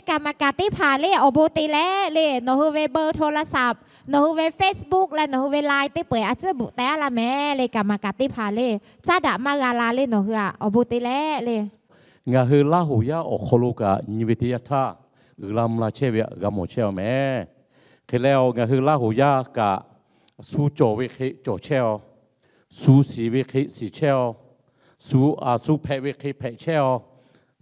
Kaˍ maˍ kaˍ teˇ hpaˍ le awˬ bon te leh le, nawˬ hui ve เบอร์โทรศัพท์, nawˬ hui ve Facebook leh nawˬ hui ve Line teˇ peu-eˬ a tcuhˉ bvuhꞈ teh-a laˇ mehˍ le. Kaˍ maˍ kaˍ teˇ hpaˍ le caˉ daꞈ maˇ g'a la le, nawˬ hui-aꞈ awˬ bon te leh le. Ngaˬ hui Laˇ huˍ yaˇ awˬ hk'aw lo kaꞈ nyi ve teˇ yanˇ htaˇ, uiˍ la mvuh la chehˇ ve htaꞈ g'a mawˬ chehˇ-aw mehˍ. Hk'e leh-aˬ, ngaˬ hui Laˇ huˍ yaˇ kaꞈ, shu cawˬ ve hk'e cawˬ chehˇ-aw, shu shiˍ ve hk'e shiˍ chehˇ-aw, shu, a, shu hpehꞈ ve hk'e hpehꞈ chehˇ-aw.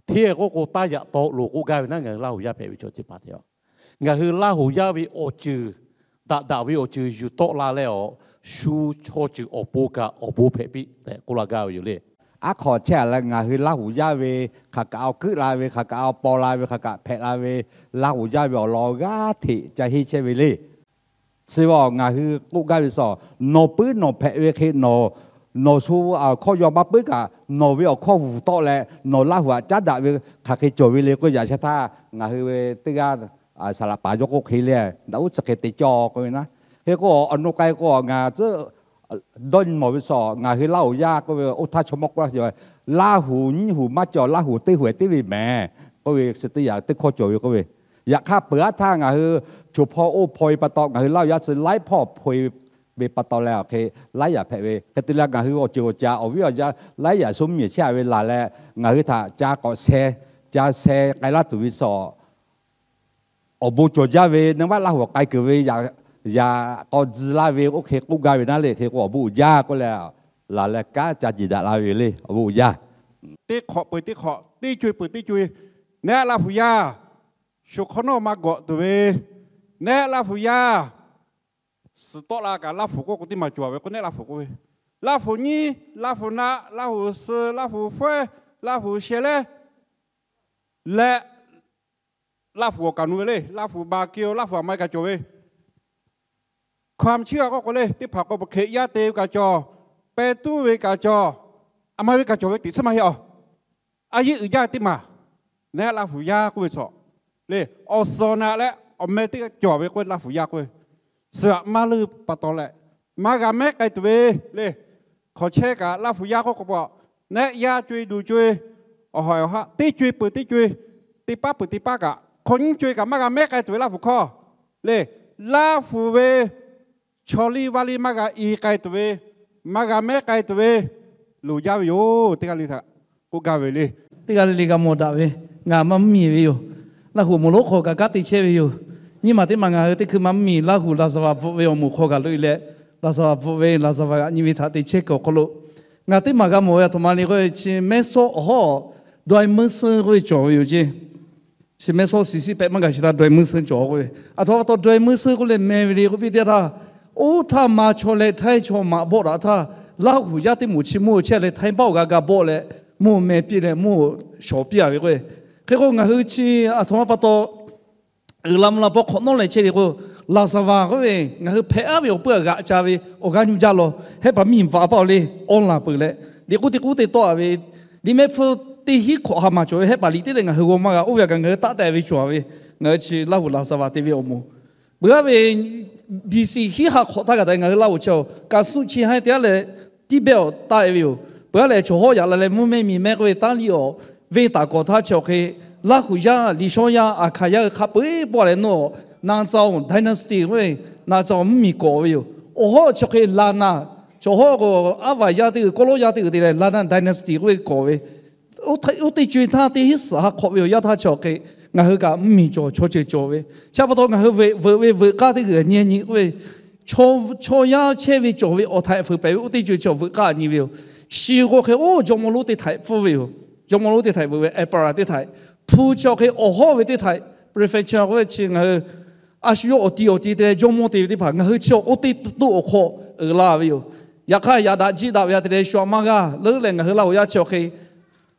Hteˇ k'oˆ k'o, taˇ yaꞈ taw loˍ k'oˆ gaˇ ve naˉ, ngaˬ hui Laˇ huˍ yaˇ hpehꞈ ve chaw teˇ hpaˍ hteˇ-aˬ, ngaˬ hui Laˇ huˍ yaˇ ve awˬ ceuˬ, daꞈ daꞈ ve awˬ ceuˬ yuˬ tawˆ la leh-aˬ, shu chaw ceuˬ awˬ pon kaꞈ awˬ bon hpehꞈ piˇ tehꞈ k'oˆ laˇ gaˇ ve yoˬ le. Aˉ hk'aw chehˇ-a leh, ngaˬ hui Laˇ huˍ yaˇ ve hk'aˬ kaꞈ awˬ keuˆ la ve, hk'aˬ kaꞈ awˬ paw la ve, hk'aˬ kaꞈ hpehꞈ la ve, Laˇ huˍ yaˇ ve awˬ lawn g'aˇ hteꞈ ca henˇ chehˇ ve le. Chi ve ngaˬ hui k'oˆ gaˇ ve suh, nawˬ puiˉ nawˬ hpehꞈ ve hk'e nawˬ, nawˬ shu hkawˇ yaw maˇ puiˉ kaꞈ, nawˬ ve awˬ hkawˇ vuˬ tawˆ leh nawˬ Laˇ huˍ htaꞈ caˉ daꞈ ve hk'aˬ hk'e cawˬ ve le k'oˆ yaꞈ sheh htaˇ, ngaˬ hui ve teˇ g'aˇ saˍ laꞈ paˍ yawˇ k'oˆ hk'e le, daꞈ uˉ tcuh hk'e te cawˇ k'oˆ ve naˉ. Hk'e k'o, awˬ nu k'ai k'o, ngaˬ tcuhˉ dawˇ nyi mawˬ ve suh, ngaˬ hui Laˇ huˍ yaˇ k'oˆ ve oˇ htaˇ chaw mawˇ k'oˆ laˇ, Laˇ huˍ nyiˇ huˍ maˇ cawˬ, Laˇ huˍ teˇ huˍ ehˍ teˇ ve mehˍ k'oˆ ve, chi teˇ yanˇ teˇ hkawˇ cawˬ ve k'oˆ ve. Yaꞈ hk'aˇ peuˬ aˉ htaˇ ngaˬ hui choˬ hpaw oˇ hpaw ve pa taw, ngaˬ hui Laˇ huˍ yaˇ chi laiˉ hpawˇ hpaw ve pa taw leh, awˬ hk'e laiˉ yaꞈ hpehꞈ ve hk'e te leh, ngaˬ hui awˬ ceuˬ awˬ caˍ awˬ viˉ awˬ yaˇ laiˉ yaꞈ shu mvuhˇ miˬ chehˇ-a ve laˬ leh, ngaˬ hui htaꞈ ca k'awꞈ sheh, ca sheh k'ai laˇ tuˬ ve suh, awˬ bon cawˬ jaˇ ve, naˇ vaˆ Laˇ huˍ k'ai kuiˬ ve yaꞈ k'aw tcuh laˇ ve oˇ hk'e k'oˆ gaˇ ve naˉ le. Hk'e k'o, awˬ bon uiˍ jaˇ k'oˆ leh, laˬ leh kanˉ ca jiˬ daꞈ la ve le. Awˬ bon uiˍ jaˇ. Teˇ hk'awꞈ peuˬ teˇ hk'awꞈ, teˇ co-e peuˬ teˇ co-e, nehˆ Laˇ huˍ yaˇ shu hk'awꞈ nawˉ maˇ gawꞈ tuˬ ve, nehˆ Laˇ huˍ yaˇ suhˍ tawˆ la kaꞈ, Laˇ huˍ k'oˆ k'o teˇ maˬ cawˬ ve k'o, nehˆ Laˇ huˍ k'oˆ ve, Laˇ huˍ nyiˇ, Laˇ huˍ naˆ, Laˇ huˍ suh, Laˇ huˍ fawehˇ, Laˇ huˍ sheh lehˉ leh, Laˇ huˍ awˬ kaˍ nu ve le, Laˇ huˍ baˬ ke-o, Laˇ huˍ aˬ ma ve kaꞈ cawˬ ve. Hkaw-anˬ chi g'a k'oˆ k'o le, teˇ hpaˍ k'o, hk'e yaˇ te ve kaꞈ cawˬ, pehˇ tuˉ ve kaꞈ cawˬ, aˬ ma ve kaꞈ cawˬ ve teꞈ tsuhˇ maˇ heˆ-aˬ. A yeˇ uiˍ jaˇ teˇ maˬ, nehˆ Laˇ huˍ yaˇ k'oˆ ve chaw le, awˬ suhˍ naꞈ leh awˬ meh teˇ cawˬ ve k'oˆ ve, Laˇ huˍ yaˇ k'oˆ ve, suhˍ aꞈ maˇ leuˆ pa taw leh, maˇ g'a mehˉ k'ai tuˬ ve le. Hk'awꞈ chehˇ kaꞈ Laˇ huˍ yaˇ k'oˆ k'o pa, nehˆ yaˇ co-e duˬ co-e, awˬ hawˍ awˬ haˆ teˇ co-e peuˬ teˇ co-e, teˇ paˉ peuˬ teˇ paˉ kaꞈ, hk'awꞈ nyiˇ co-e kaꞈ maˇ g'a mehˉ k'ai tuˬ ve Laˇ huˍ hkawˇ le. Laˇ huˍ ve chaw liˇ vaˇ liˇ maˇ g'a i k'ai tuˬ ve, maˇ g'a mehˉ k'ai tuˬ ve loˍ jaˇ ve yoˬ. Teˇ g'aˇ le htaꞈ k'oˆ gaˇ ve le. Teˇ g'aˇ le le g'a mawˬ daꞈ ve, ngaˬ maˇ mvuhˇ miˬ ve yoˬ. Laˇ huˍ awˬ moˍ lonˉ hk'aw kaꞈ kanˉ te chehˇ ve yoˬ. Nyiˇ maˬ teˇ maˬ ngaˬ hui teˇ hkui maˇ mvuhˇ miˬ, Laˇ huˍ laˍzaˍvaˍ bvuhꞈ ve awˬ moˍ hk'aw kaꞈ loꞈ-e leh, laˍzaˍvaˍ bvuhꞈ ve, laˍzaˍvaˍ g'aꞈ nyi ve htaꞈ te chehˇ kuiˬ awˬ hk'aw lo, ngaˬ teˇ maˬ g'a mawˬ ve aˬ htoꞈ ma le k'o, chi mehˇ sawˉ awˬ hawˉ daweh meuˇ suhˉ k'oˆ ve cawˬ ve yoˬ ceˇ. Chi mehˇ sawˉ shiˍ shiˍ pehꞈ maˇ gaˬ chi htaˇ daweh meuˇ suhˉ cawˬ k'oˆ ve, aˬ htoꞈ pa taw daweh meuˇ suhˉ k'oˆ leh meh ve le k'oˆ piˇ teˇ htaˇ, oˇ htaˇ ma chaw leh htaiˇ chaw maꞈ bawˆ daꞈ htaˇ, Laˇ huˍ yaˇ teˇ moˍ chi mawˇ chehˇ leh htaiˇ baˆ-oˬ g'a ga bawˆ leh, mawˇ meh piˇ leh mawˇ shawˍ piˇ-a ve k'o, hk'e k'o ngaˬ hui chi aˬ htoꞈ ma pa taw uiˍ la mvuh la paw hk'awꞈ nawˉ leh chehˇ ve k'o, laˍzaˍvaˍ k'oˆ ve ngaˬ hui hpehꞈ-aˉ ve awˬ peuˇ g'aꞈ ca ve awˬ g'aˇ nyu jaˇ law. Hehˆ paˍ miˇ bvuhꞈ-a paˆ-oˬ le, awˬ laˬ peuˬ leh, liꞈ k'oˆ teˇ k'oˆ te tawˆ-a ve, liꞈ mehˆ hpfuhˇ teˇ hinˉ hkawꞈ ha maˍ cawˬ ve hehˆ paˍ liꞈ teˇ leh ngaˬ hui g'aw maˇ g'a. Oˇ ve kaꞈ ngaˬ hui taˆ teh ve cawˬ-a ve, ngaˬ hui chi Laˇ huˍ laˍzaˍvaˍ te ve awˬ moˍ. Peuˬ-a ve, B C hiˉ ha hk'awꞈ htaˇ kaꞈ tehꞈ ngaˬ hui Laˇ huˍ chi-aˬ, kaꞈ suˆ chi haˉ teˇ g'aˇ leh tiˇ behˆ awˬ taˆ-e ve yoˬ. Peuˬ-a leh chaw hawˉ yaꞈ la leh mvuhˇ mehˇ miˬ mehˇ k'oˆ ve taˇ liˇ awˬ venˇ taˍ kawˍ htaˇ chi awˬ hk'e, Laˇ huˍ yaˇ, Liꞈ shawˇ yaˇ, Aˍhkaˍ yaˇ hui hk'a peu-eˬ pawˆ leh nawˬ, Naˍzaˍoˍ dynasty k'oˆ ve, Naˍzaˍoˍ mvuhˇ miˬ kawˍ ve yoˬ. Awˬ hawˉ chi hk'e Laˍnaˍ, chaw hawˉ k'o, Aˉ vaˬ yaˇ teˇ g'uiˬ, Kawˇlawˇ yaˇ teˇ g'uiˬ te leh Laˍnaˍ dynasty k'oˆ ve kawˍ ve, oˇ teˇ co-e htaˇ teˇ hinˉ suhˍ ha hk'awꞈ ve awˬ yanˇ htaˇ chi awˬ hk'e, ngaˬ hui kaꞈ mvuhˇ miˬ cawˬ, chaw ceuˬ cawˬ ve. Chi pa taw ngaˬ hui veuꞈ ve veuꞈ k'aˇ teˇ g'uiˬ nyi nyi k'oˆ ve, chaw yaˇ chehˇ ve cawˬ ve awˬ htaiꞈ fuiˍ pehˍ ve oˇ teˇ co-e chi veuꞈ k'aˇ nyi ve yoˬ. Shiˍ k'o hk'e oˇ jawˇmawˇ lonˉ teˇ htaiꞈ pfuhˇ ve yoˬ. Jawˇmawˇ lonˉ teˇ htaiꞈ veuꞈ ve emperor teˇ htaiꞈ, hpu chi awˬ hk'e awˬ hawˉ ve teˇ htaiꞈ prefecture k'oˆ ve chi ngaˬ hui a shu yawˇ awˬ ti awˬ ti te leh jawˇmawˇ te ve teˇ hpaˍ ngaˬ hui chi oˇ teˇ toˆ awˬ hk'aw uiˍ la ve yoˬ. Yaꞈ hk'aˇ yaꞈ daꞈ jiˆ daꞈ ve a te leh shu aꞈ maˇ g'aˇ leuˉ leh ngaˬ hui Laˇ huˍ yaˇ chi awˬ hk'e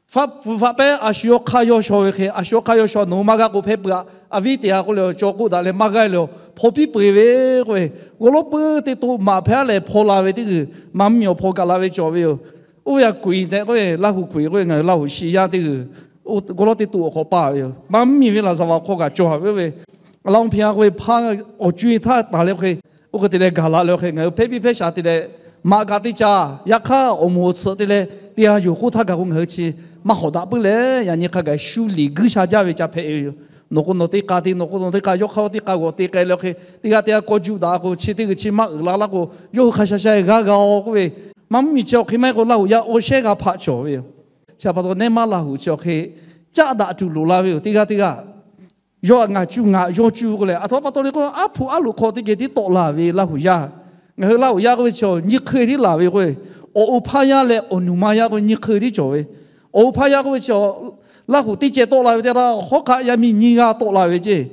faˆ pfuhˍ faˆ pehˉ a shu yawˇ hk'aˇ yawˇ shaw ve hk'e, a shu yawˇ hk'aˇ yawˇ shaw nawˬ hui maˇ g'aˇ k'o hpehˇ peuˬ-a. A viˉ te-a k'oˆ leh cawˬ k'oˆ daꞈ leh maˇ g'aˇ leh, hpaw piˇ peu-eˬ ve k'oˆ ve, g'aw lawˉ puiˉ teˇ toˆ maꞈ hpehˇ leh hpaw la ve teˇ g'uiˬ, maˇ mvuhˇ miˬ awˬ hpaw gaˬ la ve cawˬ ve yoˬ. Oˇ ve a kuiˬ tehꞈ k'oˆ ve, Laˇ huˍ kuiˬ k'oˆ ve ngaˬ hui Laˇ huˍ shi yaˇ teˇ g'uiˬ, g'aw lawˉ teˇ toˆ awˬ hk'aw paˇ ve yoˬ. Maˇ mvuhˇ miˬ ve laˍzaˍvaˍ awˬ hk'aw kaꞈ cawˬ ve yoˬ. Laˇ huˍ hpehˇ k'oˆ ve hpaˇ awˬ co-e htaˇ taˍ leh hk'e, oˇ hk'e te leh gaˬ la leh hk'e ngaˬ hui hpehˇ piˇ hpehˇ shaˍ te leh, maꞈ kaꞈ teˇ caˇ, yaꞈ hk'aˇ awˬ moˍ awˬ tsuhꞈ te leh te-a yoˬ k'oˆ htaˇ gaˬ k'o ngaˬ hui chi maˇ hawꞈ daꞈ puiˉ leh, yaꞈ nyi hk'a gaˬ shu liꞈ guiˇ sha jaˇ ve ca hpehꞈ ve yoˬ. Nawˬ k'o nawˬ teˇ k'a te, nawˬ k'o nawˬ teˇ k'a, yawˇ hk'aˇ teˇ k'a g'awˬ te k'ai leh hk'e, teˇ g'aˇ teˇ g'aˇ kawˇ juˇ daꞈ k'o, chi teˇ g'uiˬ chi maˇ uiˍ la laˇ k'o, yawˇ hui hk'a sha sha g'a g'a-o k'oˆ ve. Maˇ mvuhˇ miˬ chi awˬ hk'e maˇ heˆ k'o, Laˇ huˍ yaˇ awˬ shehˉ g'a hpaꞈ cawˬ ve yoˬ. Chi pa taw nehˇ maˇ Laˇ huˍ chi awˬ hk'e caˆ daꞈ tuˬ loˍ la ve yoˬ. Teˇ g'aˇ teˇ g'aˇ yawˇ htaꞈ ngaˬ cuˇ ngaˬ yawˇ cuˇ k'oˆ leh, aˬ htoꞈ pa taw le k'o, aˉ hpoꞈ aˉ loꞈ hk'aw teˇ geh tiˉ tawˆ la ve Laˇ huˍ yaˇ. Ngaˬ hui Laˇ huˍ yaˇ k'oˆ ve chi nyi hk'e tiˉ laˬ ve k'o, awˬ o hpaˇ yaˇ leh awˬ nuˬ ma yaˇ k'oˆ ve nyi hk'e tiˉ cawˬ ve. Awˬ o hpaˇ yaˇ k'oˆ ve chi Laˇ huˍ teˇ ceh tawˆ la ve teˇ g'aˇ, hawˉ hk'aˆ yaˇ miˇ nyiˇ g'aˇ tawˆ la ve ceˇ.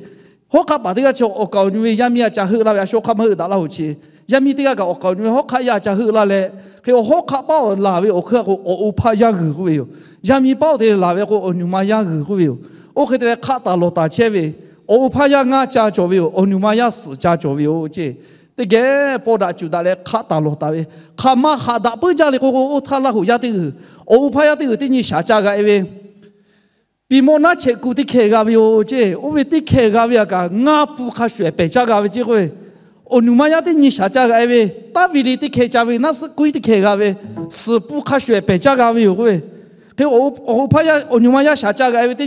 Hawˉ hk'aˆ paˍ teˇ g'aˇ chi awˬ kaˍ awˬ nu ve yaˇ miˇ a ca heuˆ laˇ ve, a shu hk'aˆ maˇ heuˆ daꞈ Laˇ huˍ chi. Yaˇ miˇ teˇ g'aˇ kaꞈ awˬ kaˍ awˬ nu ve hawˉ hk'aˆ yaˇ a ca heuˆ laˇ leh, hk'e awˬ hawˉ hk'aˆ paˉ awˬ laˬ ve awˬ hk'aˇ k'o, awˬ o hpaˇ yaˇ g'uiˬ k'oˆ ve yoˬ. Yaˇ miˇ paˉ awˬ te laˬ ve k'o, awˬ nuˬ ma yaˇ g'uiˬ k'oˆ ve yoˬ. Oˇ hk'e te leh hk'aˆ taˍ lawˬ taˍ chehˇ ve, awˬ o hpaˇ yaˇ ngaˇ ca cawˬ ve yoˬ. Awˬ nuˬ ma yaˇ suhˍ ca cawˬ ve yoˬ ceˇ. Teˇ geh paw daꞈ cuˬ daꞈ leh hk'aˆ taˍ lawˬ taˍ ve, hk'aˬ ma haꞈ daꞈ puiˉ jaˇ le k'o k'o, oˇ htaˇ Laˇ huˍ yaˇ teˇ g'uiˬ, awˬ o hpaˇ yaˇ teˇ g'uiˬ teˇ nyi shaˍ ca g'a-e ve, piˍ mawˇ naˉ chehꞈ kuˬ teˇ hkeh g'a ve yoˬ ceˇ. Oˇ ve teˇ hkeh g'a ve aꞈ kaꞈ ngaˇ pun hk'a shuˍ ehˍ pehˬ caˇ g'a ve ceˇ k'oˆ ve, awˬ nuˬ ma yaˇ teˇ nyi shaˍ ca g'a-e ve, taˇ viˬ liꞈ teˇ hkeh ca ve, naˉ suhˆ kuiˉ teˇ hkeh g'a ve, suhˍ pun hk'a shuˍ ehˍ pehˬ caˇ g'a ve yoˬ k'oˆ ve. Hk'e awˬ o hpaˇ yaˇ awˬ nuˬ ma yaˇ shaˍ ca g'a-e ve teˇ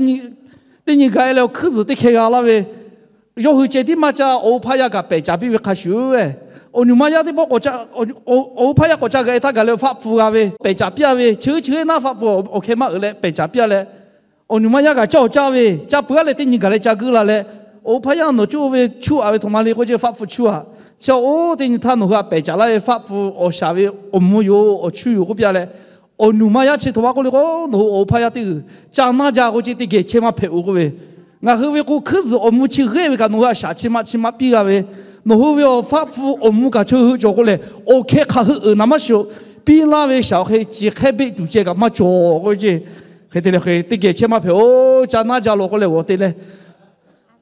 nyi g'a-e leh, awˬ hkuiˉ zuhˬ teˇ hkeh g'a laˇ ve, yawˇ hui ceh tiˉ maˇ caˇ, awˬ o hpaˇ yaˇ kaꞈ pehˬ caˍ piˇ ve hk'a shuˍ, awˬ nuˬ ma yaˇ teˇ pawˆ, awˬ o hpaˇ yaˇ k'awꞈ ca g'a-e htaˇ gaˬ leh faˆ pfuh g'a ve, pehˬ caˍ piˇ-a ve, chi hk'e chi hk'e naˉ faˆ pfuh awˬ hkeh maˇ uiˍ leh pehˬ caˍ piˇ-a leh, awˬ nuˬ ma yaˇ kaꞈ caˇ awˬ caˇ ve, caˇ peuˬ-a leh teˇ nyi gaˬ leh ca guiˇ la leh, awˬ o hpaˇ yaˇ nawˬ cuˇ ve chuˇ-a ve htoꞈ ma le k'oˆ ce, faˆ pfuh chuˇ-a. Chi-a oˇ teˇ nyi htaˇ nawˬ hui htaꞈ pehˬ caˍ laˇ ve faˆ pfuh awˬ shaˍ ve awˬ mvuh yoˬ, awˬ chuˇ yoˬ k'oˆ piˇ-a leh, awˬ nuˬ ma yaˇ chi htoꞈ ma k'oˆ le k'o, nawˬ hui awˬ o hpaˇ yaˇ teˇ g'uiˬ ca naˇ jaˇ k'o ce, teˇ geh chehˇ maˇ hpehꞈ-oˬ k'oˆ ve. Ngaˬ hui ve k'o hkuiˉ zuhˬ awˬ mvuh chi g'eˇ ve kaꞈ nawˬ hui htaꞈ shaˍ chi ma chi ma piˇ g'a ve, nawˬ hui ve awˬ faˆ pfuh awˬ mvuh kaꞈ chaw hui cawˬ k'oˆ leh, awˬ hkeh hk'aˬ hui uiˍ naˍ maˇ shiˍ-oˬ. Piˇ laˇ ve shaˍ awˬ hk'e chi hkehˉ beˆ tuˬ ceh kaꞈ maˇ cawˬ k'o ce. Hk'e te leh hk'e teˇ geh chehˇ maˇ hpehꞈ-oˬ, ca naˇ jaˇ lawˬ k'oˆ leh g'awˬ te leh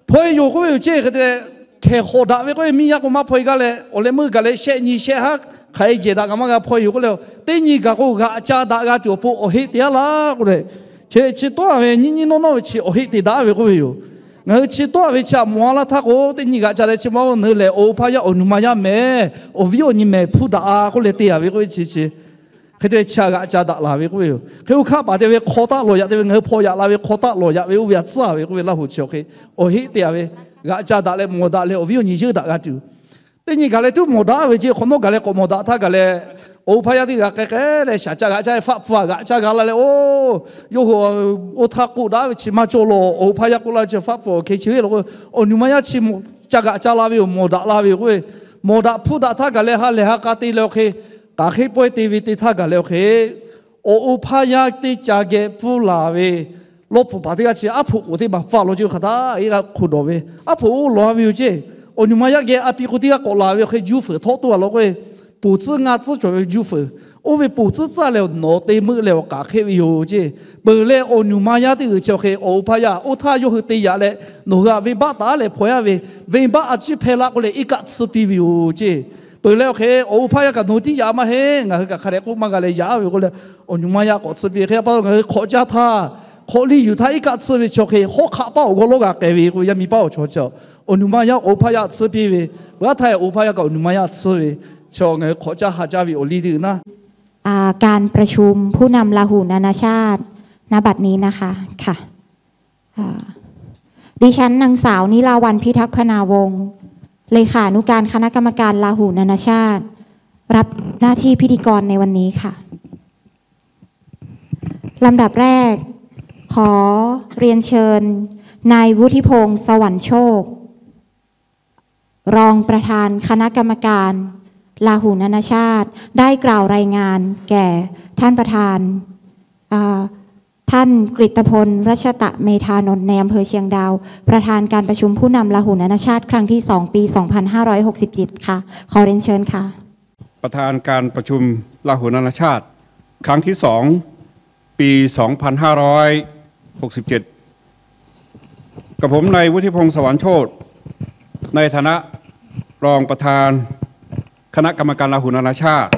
hpaw-e yoˬ k'oˆ ve yoˬ ceˇ. Hk'e te leh hkehˬ hawˍ daꞈ ve k'oˆ ve, miˇ yaˇ k'o maˇ hpaw-e gaˇ leh, awˬ leh meuˇ gaˬ leh shehˆ nyi shehˆ haˉ hk'aˬ hk'e jehˬ daꞈ kaꞈ maˇ g'a hpaw-e yoˬ k'oˆ leh, teˇ nyi gaˬ k'o g'aꞈ ca daꞈ g'a tuˬ awˬ pon awˬ heˆ te-a laˇ k'oˆ leh, chi chi tawˆ-a ve nyiˇ nyiˇ nawˇ nawˇ ve chi awˬ heˆ te daꞈ ve k'oˆ ve yoˬ. Ngaˬ hui chi tawˆ-a ve chi htaꞈ mawˬ-a laˇ htaˇ k'o, teˇ nyi g'aꞈ ca leh chi ma-oˬ, nawˬ hui lehˬ awˬ o hpaˇ yaˇ awˬ nuˬ ma yaˇ mehˍ, awˬ viˉ awˬ nyi mehˍ hpuˇ daꞈ-a k'oˆ leh te-a ve k'oˆ ve chi chi. Hk'e te leh chi htaꞈ g'aꞈ ca daꞈ laˬ ve k'oˆ ve yoˬ. Hk'e oˇ hkaˆ paˍ te ve hk'aw taˆ lawˬ yaꞈ te ve, ngaˬ hui hpaw yaꞈ la ve hk'aw taˆ lawˬ yaꞈ ve oˇ ve htaꞈ tcuhˉ-a ve k'oˆ ve, Laˇ huˍ chi awˬ hk'e awˬ heˆ te-a ve, g'aꞈ ca daꞈ leh mawˬ daꞈ leh awˬ viˉ awˬ nyi yeunˇ daꞈ g'a tuˬ. Teˇ nyi gaˬ leh tuˉ mawˬ daꞈ ve ce, hk'awꞈ nawˉ gaˬ leh k'awꞈ mawˬ daꞈ htaˇ gaˬ leh, awˬ o hpaˇ yaˇ teˇ g'aꞈ k'ai k'ai leh shaˍ ca g'aꞈ ca ve, faˆ pfuh htaꞈ g'aꞈ ca g'a la leh, oˇ, yawˇ hui oˇ htaˇ k'oˆ daꞈ ve chi maˇ cawˬ lawˬ. Awˬ o hpaˇ yaˇ k'oˆ laˇ ve chi faˆ pfuh awˬ hk'e chi ve laˬ k'o, awˬ nuˬ ma yaˇ chi ca g'aꞈ ca la ve yoˬ, mawˬ daꞈ la ve yoˬ k'oˆ ve, mawˬ daꞈ hpuˇ daꞈ htaˇ gaˬ leh ha lehˬ ha k'a te leh awˬ hk'e, k'aˬ hk'e pawehˇ te ve te htaˇ gaˬ leh awˬ hk'e, awˬ o hpaˇ yaˇ teˇ ca geh pfuhˇ laˬ ve lawˇ pfuhˍ paˍ teˇ g'aˇ chi aˉ hpoꞈ k'oˍ teˇ maˬ faˆ lawˬ ce, hk'aˬ htaˇ e g'a hk'oꞈ dawˬ ve, aˉ hpoꞈ oˇ lawˬ-a ve yoˬ ce. Awˬ nuˬ ma yaˇ geh a pi k'o teˇ g'aˇ k'awꞈ laˬ ve awˬ hk'e juˇ fuiˍ htawˆ toˇ a lawˬ k'o, poˬ tcuhˉ ngaˇ tcuhˉ cawˬ ve juˇ fuiˍ, oˇ ve poˬ tcuhˉ tcuhˉ leh nawˬ te meuˆ leh awˬ k'aˬ hk'e ve yoˬ ce. Peuˬ leh awˬ nuˬ ma yaˇ teˇ g'uiˬ chi awˬ hk'e awˬ o hpaˇ yaˇ oˇ htaˇ yawˇ hui te yaꞈ leh, nawˬ hui htaꞈ venˇbaˆ taˍ leh hpaw yaˇ ve, venˇbaˆ a ciˉ hpehˇ laˇ k'oˆ leh iˉ kaˆ tsuhˇ piˇ ve yoˬ ce. Peuˬ leh awˬ hk'e awˬ o hpaˇ yaˇ kaꞈ nawˬ hui tiˉ yaꞈ maˇ heˆ, ngaˬ hui kaꞈ hk'a dehꞈ k'oˆ maˇ g'a leh yaꞈ ve k'oˆ leh, awˬ nuˬ ma yaˇ k'awꞈ tsuhˇ piˇ. Hk'e pa taw ngaˬ hui hk'awꞈ caˇ htaˇ, hk'awꞈ liˇ yuˬ htaˇ iˉ kaˆ tsuhˇ ve chi awˬ hk'e hawˉ hk'aˆ paˉ awˬ g'awˇ lawˇ g'a k'ai ve k'o, yaˇ miˇ paˉ awˬ chaw chi awˬ nuˬ ma yaˇ awˬ o hpaˇ yaˇ tsuhˇ piˇ ve, peuˬ-a htaˇ awˬ o hpaˇ yaˇ kaꞈ awˬ nuˬ ma yaˇ tsuhˇ ve, chi ngaˬ hui hk'awꞈ caˇ ha caˇ ve awˬ liˇ teˇ g'uiˬ naˉ อ่า การประชุมผู้นำลาหูนานาชาติ ณ บัดนี้นะคะ ค่ะ อ่า ดิฉันนางสาวนิลาวัลย์ พิทักษ์พนาวงศ์ เลขานุการคณะกรรมการลาหูนานาชาติ รับหน้าที่พิธีกรในวันนี้ค่ะ ลำดับแรก ขอเรียนเชิญ นายวุฒิพงษ์ สวรรค์โชค รองประธานคณะกรรมการลาหูนานาชาติ ได้กล่าวรายงานแก่ท่านประธาน อ่า ท่านกฤตพล รัชตะเมธานนท์ ในอำเภอเชียงดาว ประธานการประชุมผู้นำลาหูนานาชาติครั้งที่สอง ปีสองพันห้าร้อยหกสิบเจ็ด ค่ะ ขอเรียนเชิญค่ะ ประธานการประชุมลาหูนานาชาติครั้งที่สอง ปีสองพันห้าร้อยหกสิบเจ็ด กับผมนายวุฒิพงษ์ สวรรค์โชติ ในฐานะรองประธานคณะกรรมการลาหูนานาชาติ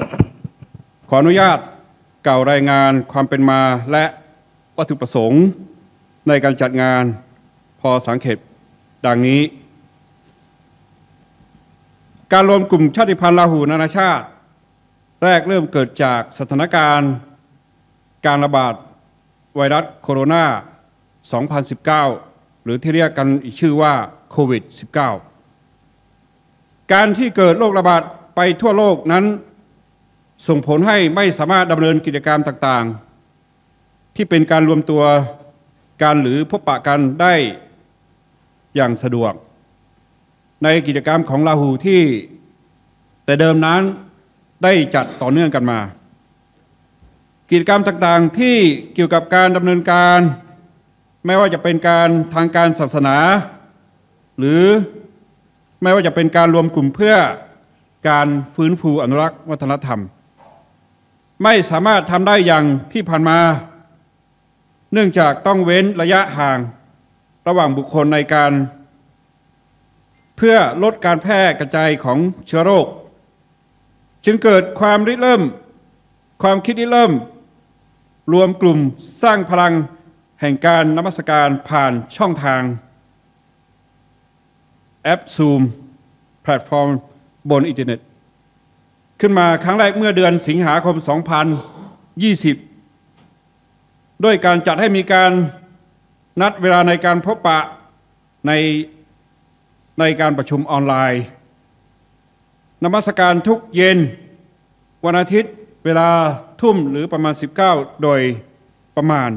ขออนุญาตกล่าวรายงานความเป็นมาและวัตถุประสงค์ในการจัดงานพอสังเขปดังนี้ การรวมกลุ่มชาติพันธุ์ลาหูนานาชาติ แรกเริ่มเกิดจากสถานการณ์การระบาดไวรัสโคโรนา สองพันสิบเก้า รือที่เรียกกันอีกชื่อว่าโควิดสิบเก้า การที่เกิดโรคระบาดไปทั่วโลกนั้น ส่งผลให้ไม่สามารถดำเนินกิจกรรมต่างๆ ที่เป็นการรวมตัวกันหรือพบปะกันได้อย่างสะดวก ในกิจกรรมของลาหูที่แต่เดิมนั้นได้จัดต่อเนื่องกันมา กิจกรรมต่างๆที่เกี่ยวกับการดำเนินการ ไม่ว่าจะเป็นการทางการศาสนา หรือไม่ว่าจะเป็นการรวมกลุ่มเพื่อการฟื้นฟูอนุรักษ์วัฒนธรรม ไม่สามารถทำได้อย่างที่ผ่านมา เนื่องจากต้องเว้นระยะห่างระหว่างบุคคลในการ เพื่อลดการแพร่กระจายของเชื้อโรค จึงเกิดความริเริ่ม ความคิดริเริ่ม รวมกลุ่มสร้างพลังแห่งการนมัสการผ่านช่องทางแอป Zoom แพลตฟอร์มบนอินเทอร์เน็ต ขึ้นมาครั้งแรกเมื่อเดือนสิงหาคม สองพันยี่สิบ ด้วยการจัดให้มีการนัดเวลาในการพบปะใน ในการประชุมออนไลน์ นมัสการทุกเย็นวันอาทิตย์ เวลาทุ่มหรือประมาณ สิบเก้า โดยประมาณ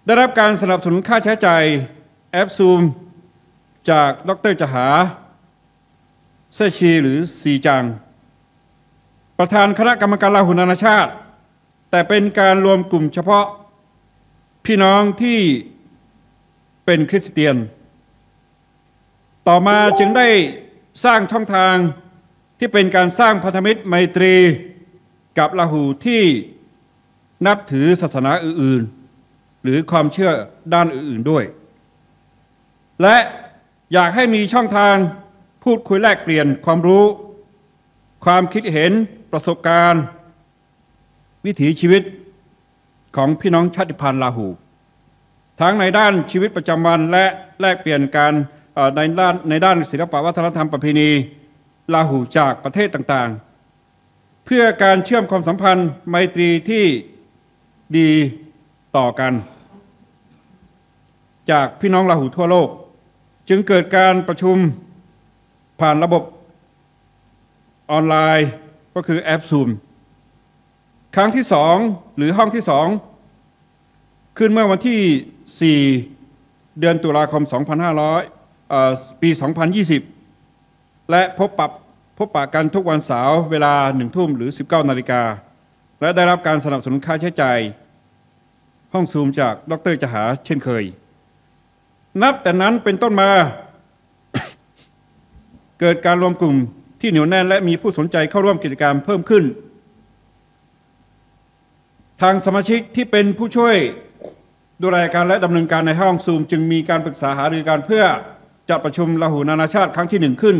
ได้รับการสนับสนุนค่าใช้จ่ายแอป Zoom จากดร.จหา แซ่ชี หรือซีจัง ประธานคณะกรรมการลาหูนานาชาติ แต่เป็นการรวมกลุ่มเฉพาะพี่น้องที่เป็นคริสเตียน ต่อมาจึงได้สร้างช่องทางที่เป็นการสร้างพันธมิตรไมตรีกับลาหูที่นับถือศาสนาอื่นๆ หรือความเชื่อด้านอื่นๆด้วย และอยากให้มีช่องทางพูดคุยแลกเปลี่ยนความรู้ ความคิดเห็น ประสบการณ์ วิถีชีวิตของพี่น้องชาติพันธุ์ลาหู ทั้งในด้านชีวิตประจำวันและแลกเปลี่ยนการ เอ่อ ในด้าน ในด้านศิลปะวัฒนธรรมประเพณีลาหูจากประเทศต่างๆ เพื่อการเชื่อมความสัมพันธ์ไมตรีที่ดีต่อกัน จากพี่น้องลาหูทั่วโลก จึงเกิดการประชุมผ่านระบบออนไลน์ ก็คือแอป Zoom ครั้งที่สอง หรือห้องที่สอง ขึ้นเมื่อวันที่ สี่ เดือนตุลาคม สองพันห้าร้อย เอ่อ ปี สองพันยี่สิบ และพบปะ พบปะกันทุกวันเสาร์เวลา หนึ่งทุ่ม หรือ สิบเก้า นาฬิกา และได้รับการสนับสนุนค่าใช้จ่ายห้อง Zoom จากดร.จหาเช่นเคย นับแต่นั้นเป็นต้นมา เกิดการรวมกลุ่มที่เหนียวแน่นและมีผู้สนใจเข้าร่วมกิจกรรมเพิ่มขึ้น ทางสมาชิกที่เป็นผู้ช่วยดูแลการและดำเนินการในห้อง Zoom จึงมีการปรึกษาหารือกันเพื่อจัดประชุมลาหูนานาชาติครั้งที่หนึ่งขึ้น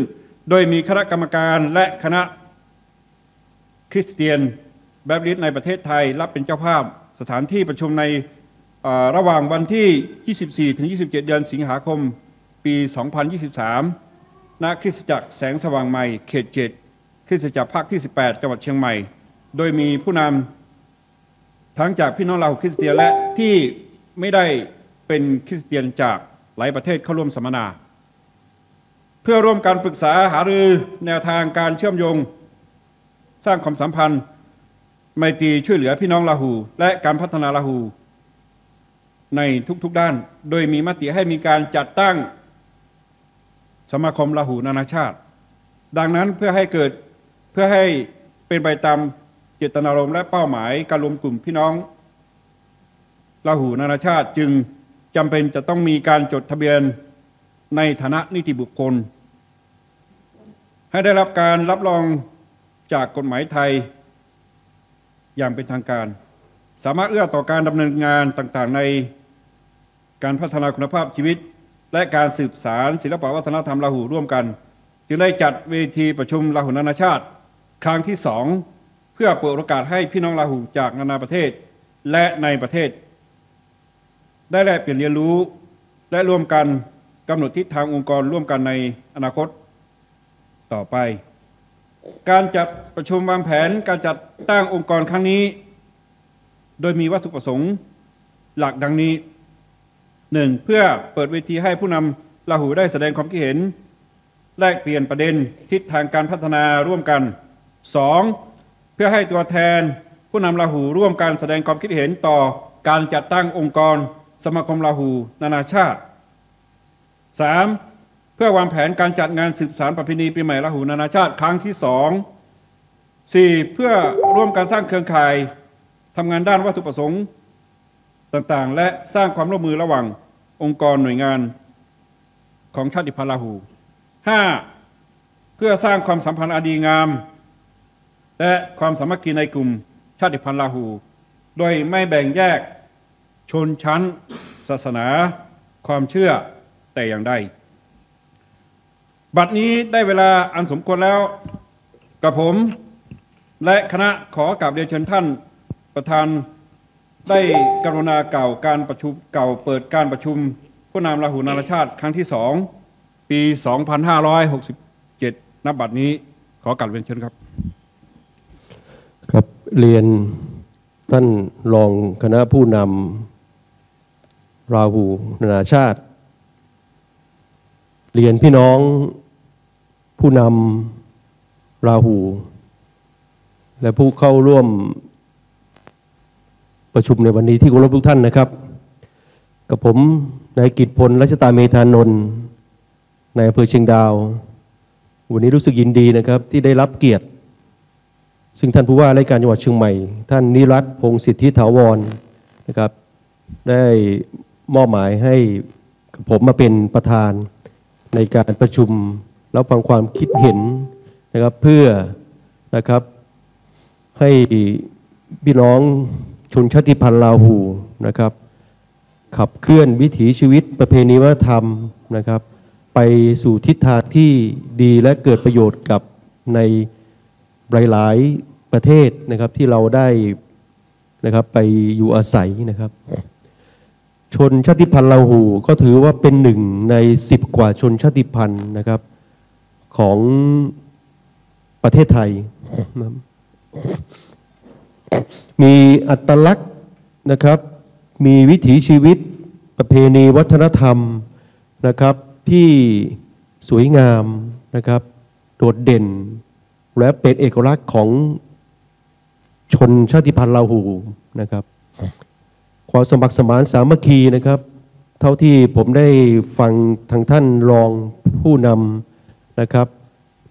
โดยมีคณะกรรมการและคณะคริสเตียนแบปทิสต์ในประเทศไทยรับเป็นเจ้าภาพ สถานที่ประชุมใน เอ่อ ระหว่างวันที่ ยี่สิบสี่ ถึง ยี่สิบเจ็ด เดือนสิงหาคม ปี สองพันยี่สิบสาม ณ คริสตจักรแสงสว่างใหม่ เขต เจ็ด คริสตจักรภาคที่ สิบแปด จังหวัดเชียงใหม่ โดยมีผู้นำทั้งจากพี่น้องลาหูคริสเตียนและที่ไม่ได้เป็นคริสเตียนจากหลายประเทศเข้าร่วมสัมมนา เพื่อร่วมกันปรึกษาหารือแนวทางการเชื่อมโยง สร้างความสัมพันธ์ไมตรีช่วยเหลือพี่น้องลาหู และการพัฒนาลาหูในทุกๆด้าน โดยมีมติให้มีการจัดตั้งสมาคมลาหูนานาชาติ ดังนั้นเพื่อให้เกิด เพื่อให้เป็นไปตามเจตนารมณ์และเป้าหมายการรวมกลุ่มพี่น้องลาหูนานาชาติ จึงจำเป็นจะต้องมีการจดทะเบียนในฐานะนิติบุคคล ให้ได้รับการรับรองจากกฎหมายไทยอย่างเป็นทางการ สามารถเอื้อต่อการดำเนินงานต่างๆ ในการพัฒนาคุณภาพชีวิต และการสืบสานศิลปะวัฒนธรรมลาหูร่วมกัน จึงได้จัดเวทีประชุมลาหูนานาชาติครั้งที่สอง เพื่อเปิดโอกาสให้พี่น้องลาหูจากนานาประเทศและในประเทศ ได้แลกเปลี่ยนเรียนรู้ และร่วมกันกำหนดทิศทางองค์กรร่วมกันในอนาคตต่อไป การจัดประชุมวางแผนการจัดตั้งองค์กรครั้งนี้ โดยมีวัตถุประสงค์หลักดังนี้ หนึ่ง เพื่อเปิดเวทีให้ผู้นำลาหูได้แสดงความคิดเห็น แลกเปลี่ยนประเด็นทิศทางการพัฒนาร่วมกัน สอง เพื่อให้ตัวแทนผู้นำลาหูร่วมกันแสดงความคิดเห็นต่อการจัดตั้งองค์กรสมาคมลาหูนานาชาติ สาม เพื่อวางแผนการจัดงานสืบสานประเพณีปีใหม่ลาหูนานาชาติครั้งที่สอง สี่ เพื่อร่วมกันสร้างเครือข่ายทำงานด้านวัตถุประสงค์ต่างๆ และสร้างความร่วมมือระหว่างองค์กรหน่วยงานของชาติพันธุ์ลาหู ห้า เพื่อสร้างความสัมพันธ์อันดีงาม และความสามัคคีในกลุ่มชาติพันธุ์ลาหู โดยไม่แบ่งแยกชนชั้น ศาสนา ความเชื่อแต่อย่างใด บัดนี้ได้เวลาอันสมควรแล้ว กับผมและคณะขอกราบเรียนเชิญท่านประธาน ได้กรุณากล่าวการประชุม กล่าวเปิดการประชุมผู้นำลาหูนานาชาติครั้งที่สอง ปี สองพันห้าร้อยหกสิบเจ็ด นับบัดนี้ ขอกราบเรียนเชิญครับ ครับ เรียนท่านรองคณะผู้นำลาหูนานาชาติ เรียนพี่น้องผู้นำลาหู และผู้เข้าร่วมประชุมในวันนี้ที่เคารพทุกท่านนะครับ กับผมนายกิตติพล รัชตาเมธานนท์ ในอำเภอเชียงดาว วันนี้รู้สึกยินดีนะครับ ที่ได้รับเกียรติ ซึ่งท่านผู้ว่าราชการจังหวัดเชียงใหม่ ท่านนิรัตน์ พงษ์สิทธิถาวรนะครับ ได้มอบหมายให้ผมมาเป็นประธานในการประชุมรับฟังความคิดเห็นนะครับ เพื่อนะครับ ให้พี่น้องชนชาติพันธุ์ลาหูนะครับ ขับเคลื่อนวิถีชีวิตประเพณีวัฒนธรรมนะครับ ไปสู่ทิศทางที่ดีและเกิดประโยชน์กับในหลายๆประเทศนะครับ ที่เราได้นะครับไปอยู่อาศัยนะครับ ชนชาติพันธุ์ลาหูก็ถือว่าเป็นหนึ่งในสิบกว่าชนชาติพันธุ์นะครับ ของประเทศไทย มีอัตลักษณ์นะครับ มีวิถีชีวิต ประเพณีวัฒนธรรมนะครับ ที่สวยงามนะครับ โดดเด่น และเป็นเอกลักษณ์ของชนชาติพันธุ์ลาหูนะครับ ความสมัครสมานสามัคคีนะครับ เท่าที่ผมได้ฟังทางท่านรองผู้นำนะครับ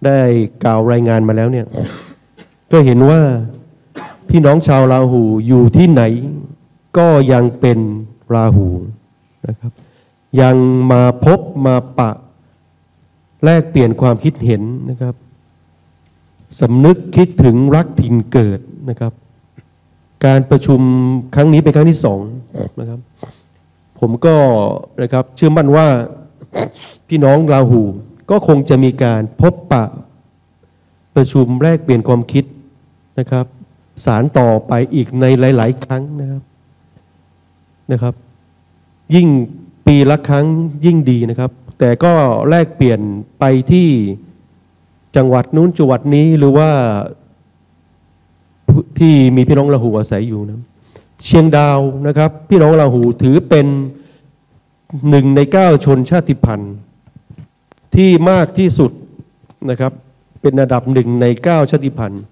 ได้กล่าวรายงานมาแล้วเนี่ย ก็เห็นว่าพี่น้องชาวลาหูอยู่ที่ไหนก็ยังเป็นลาหูนะครับ ยังมาพบมาปะแลกเปลี่ยนความคิดเห็นนะครับ สำนึกคิดถึงรักถิ่นเกิดนะครับ การประชุมครั้งนี้เป็นครั้งที่สองนะครับ ผมก็นะครับเชื่อมั่นว่าพี่น้องลาหูก็คงจะมีการพบปะประชุมแลกเปลี่ยนความคิดนะครับ สานต่อไปอีกในหลายๆครั้งนะครับ นะครับ ยิ่งปีละครั้งยิ่งดีนะครับ แต่ก็แลกเปลี่ยนไปที่จังหวัดนู้นจังหวัดนี้ หรือว่าที่มีพี่น้องลาหูอาศัยอยู่นะ เชียงดาวนะครับ พี่น้องลาหูถือเป็นหนึ่งในเก้าชนชาติพันธุ์ที่มากที่สุดนะครับ เป็นอันดับหนึ่งในเก้าชาติพันธุ์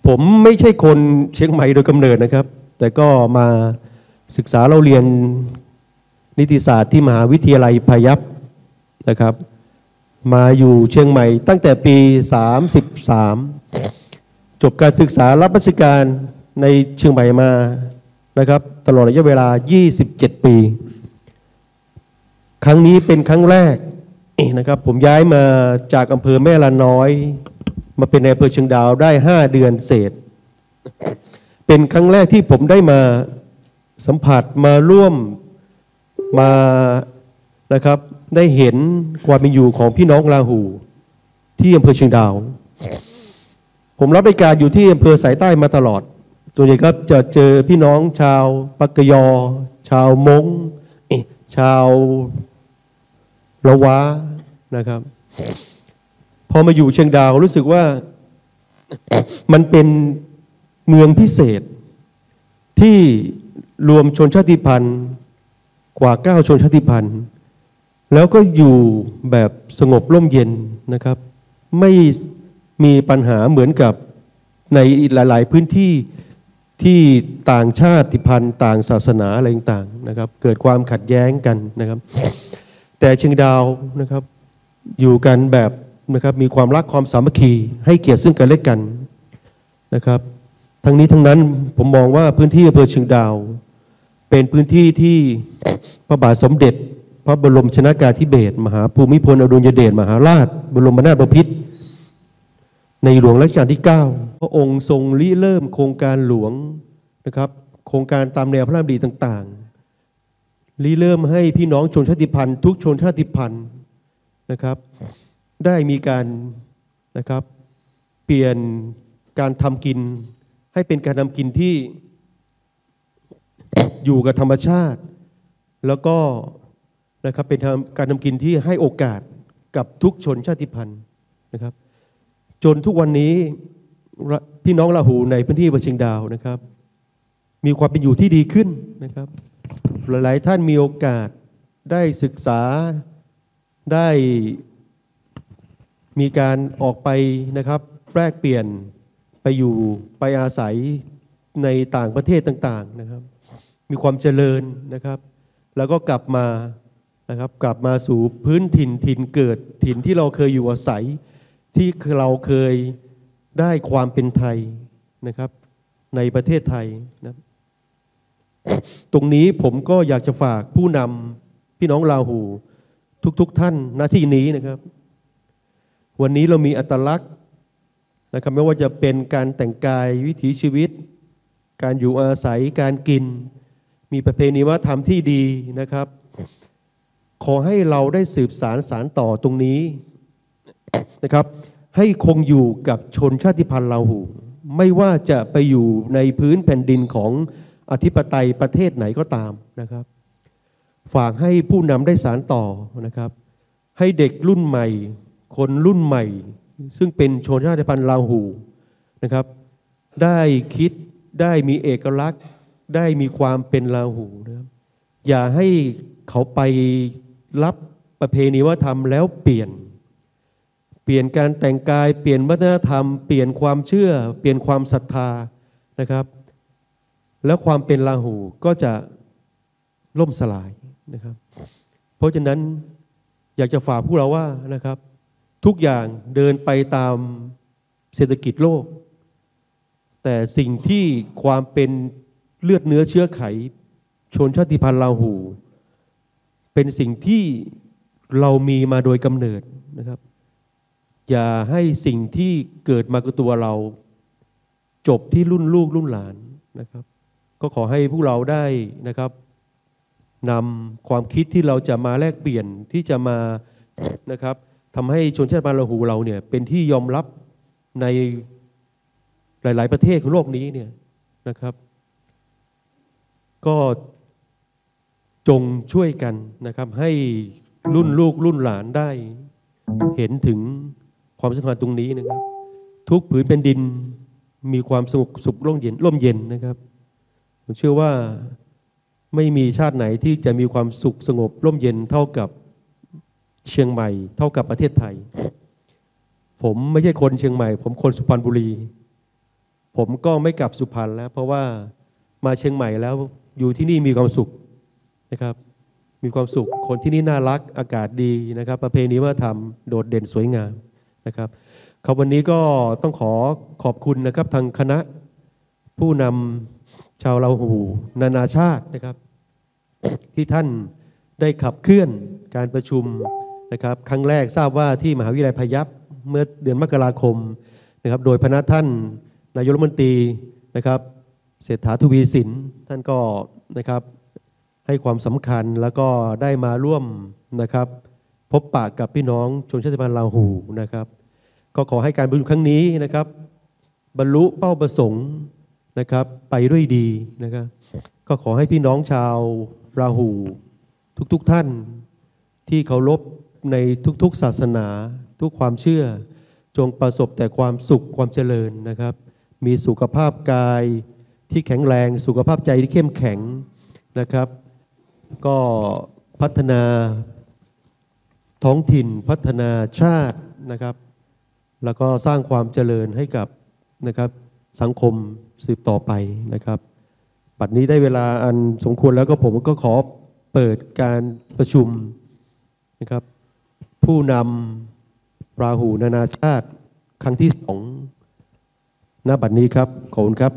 ผมไม่ใช่คนเชียงใหม่โดยกำเนิดนะครับ แต่ก็มาศึกษาเล่าเรียนนิติศาสตร์ที่มหาวิทยาลัยพายัพนะครับ มาอยู่เชียงใหม่ตั้งแต่ปีสามสิบสาม จบการศึกษารับราชการในเชียงใหม่มานะครับ ตลอดระยะเวลายี่สิบเจ็ดปี ครั้งนี้เป็นครั้งแรกนะครับ ผมย้ายมาจากอำเภอแม่ลาน้อย มาเป็นนายอำเภอเชียงดาวได้ห้าเดือนเศษ เป็นครั้งแรกที่ผมได้มาสัมผัส มาร่วม มานะครับ ได้เห็นความเป็นอยู่ของพี่น้องลาหูที่อำเภอเชียงดาว ผมรับราชการอยู่ที่อำเภอสายใต้มาตลอด ส่วนใหญ่ก็จะเจอพี่น้องชาวปากกยอ ชาวม้ง เอ๊ะ ชาวละว้านะครับ พอมาอยู่เชียงดาวรู้สึกว่า มันเป็นเมืองพิเศษที่ รวมชนชาติพันธุ์กว่าเก้าชนชาติพันธุ์ แล้วก็อยู่แบบสงบร่มเย็นนะครับ ไม่มีปัญหาเหมือนกับในหลายๆพื้นที่ที่ต่างชาติพันธุ์ต่างศาสนาอะไรต่างๆนะครับ เกิดความขัดแย้งกันนะครับ แต่เชียงดาวนะครับ อยู่กันแบบนะครับ มีความรักความสามัคคี ให้เกียรติซึ่งกันและกันนะครับ ทั้งนี้ทั้งนั้นผมมองว่าพื้นที่อำเภอเชียงดาว เป็นพื้นที่ที่พระบาทสมเด็จพระบรมชนกาธิเบศรมหาภูมิพลอดุลยเดชมหาราชบรมนาถบพิตร ในหลวงรัชกาลที่เก้า พระองค์ทรงริเริ่มโครงการหลวงนะครับ โครงการตามแนวพระราชดำริต่างๆ ริเริ่มให้พี่น้องชนชาติพันธุ์ทุกชนชาติพันธุ์นะครับ ได้มีการนะครับ เปลี่ยนการทำกินให้เป็นการทำกินที่อยู่กับธรรมชาติ แล้วก็นะครับ เป็นการทำกินที่ให้โอกาสกับทุกชนชาติพันธุ์นะครับ จนทุกวันนี้พี่น้องลาหูในพื้นที่อำเภอเชียงดาวนะครับ มีความเป็นอยู่ที่ดีขึ้นนะครับ หลายๆท่านมีโอกาสได้ศึกษา ได้มีการออกไปนะครับ แลกเปลี่ยนไปอยู่ไปอาศัยในต่างประเทศต่างๆนะครับ มีความเจริญนะครับ แล้วก็กลับมานะครับ กลับมาสู่พื้นถิ่น ถิ่นเกิด ถิ่นที่เราเคยอยู่อาศัย ที่เราเคยได้ความเป็นไทยนะครับ ในประเทศไทยนะ ตรงนี้ผมก็อยากจะฝากผู้นำพี่น้องลาหูทุกๆท่านณที่นี้นะครับ วันนี้เรามีอัตลักษณ์นะครับ ไม่ว่าจะเป็นการแต่งกายวิถีชีวิต การอยู่อาศัย การกิน มีประเพณีวัฒนธรรมที่ดีนะครับ ขอให้เราได้สืบสานสานต่อตรงนี้นะครับ ให้คงอยู่กับชนชาติพันธุ์ลาหู ไม่ว่าจะไปอยู่ในพื้นแผ่นดินของอธิปไตยประเทศไหนก็ตามนะครับ ฝากให้ผู้นำได้สานต่อนะครับ ให้เด็กรุ่นใหม่ คนรุ่นใหม่ ซึ่งเป็นชนชาติพันธุ์ลาหูนะครับ ได้คิด ได้มีเอกลักษณ์ ได้มีความเป็นลาหูนะครับ อย่าให้เขาไปรับประเพณีวัฒนธรรมแล้วเปลี่ยน เปลี่ยนการแต่งกาย เปลี่ยนวัฒนธรรม เปลี่ยนความเชื่อ เปลี่ยนความศรัทธานะครับ แล้วความเป็นลาหูก็จะล่มสลายนะครับ เพราะฉะนั้นอยากจะฝากพวกเราว่านะครับ ทุกอย่างเดินไปตามเศรษฐกิจโลก แต่สิ่งที่ความเป็นเลือดเนื้อเชื้อไขชนชาติพันธุ์ลาหู เป็นสิ่งที่เรามีมาโดยกำเนิดนะครับ อย่าให้สิ่งที่เกิดมากับตัวเรา จบที่รุ่นลูกรุ่นหลานนะครับ ก็ขอให้พวกเราได้นะครับ นำความคิดที่เราจะมาแลกเปลี่ยนที่จะมานะครับ ทำให้ชนชาติพันธุ์ลาหูเราเนี่ยเป็นที่ยอมรับในหลายๆประเทศของโลกนี้เนี่ยนะครับ ก็จงช่วยกันนะครับ ให้รุ่นลูกรุ่นหลานได้เห็นถึงความสำคัญตรงนี้นะครับ ทุกผืนแผ่นดินมีความสงบสุขร่มเย็นร่มเย็นนะครับ ผมเชื่อว่าไม่มีชาติไหนที่จะมีความสุขสงบร่มเย็นเท่ากับเชียงใหม่ เท่ากับประเทศไทย ผมไม่ใช่คนเชียงใหม่ ผมคนสุพรรณบุรี ผมก็ไม่กลับสุพรรณแล้ว เพราะว่ามาเชียงใหม่แล้วอยู่ที่นี่มีความสุขนะครับ มีความสุข คนที่นี่น่ารัก อากาศดีนะครับ ประเพณีวัฒนธรรมโดดเด่นสวยงามนะครับ ครับ วันนี้ก็ต้องขอขอบคุณนะครับ ทางคณะผู้นำชาวลาหูนานาชาตินะครับ ที่ท่านได้ขับเคลื่อนการประชุมนะครับ ครั้งแรกทราบว่าที่มหาวิทยาลัยพายัพเมื่อเดือนมกราคมนะครับ โดยพนักท่านนายกรัฐมนตรีนะครับ เศรษฐาทวีสิน ท่านก็นะครับ ให้ความสำคัญแล้วก็ได้มาร่วมนะครับ พบปะกับพี่น้องชนชาติพันธุ์ลาหูนะครับ ก็ขอให้การประชุมครั้งนี้นะครับ บรรลุเป้าประสงค์นะครับ ไปด้วยดีนะครับ ก็ขอให้พี่น้องชาวลาหูทุกๆท่าน ที่เคารพในทุกๆศาสนา ทุกความเชื่อ จงประสบแต่ความสุขความเจริญนะครับ มีสุขภาพกาย ที่แข็งแรง สุขภาพใจที่เข้มแข็งนะครับ ก็พัฒนาท้องถิ่น พัฒนาชาตินะครับ แล้วก็สร้างความเจริญให้กับนะครับสังคมสืบต่อไปนะครับ บัดนี้ได้เวลาอันสมควรแล้ว ก็ผมก็ขอเปิดการประชุมนะครับ ผู้นำราหูนานาชาติครั้งที่สอง ณ บัดนี้ครับ ขอบคุณครับ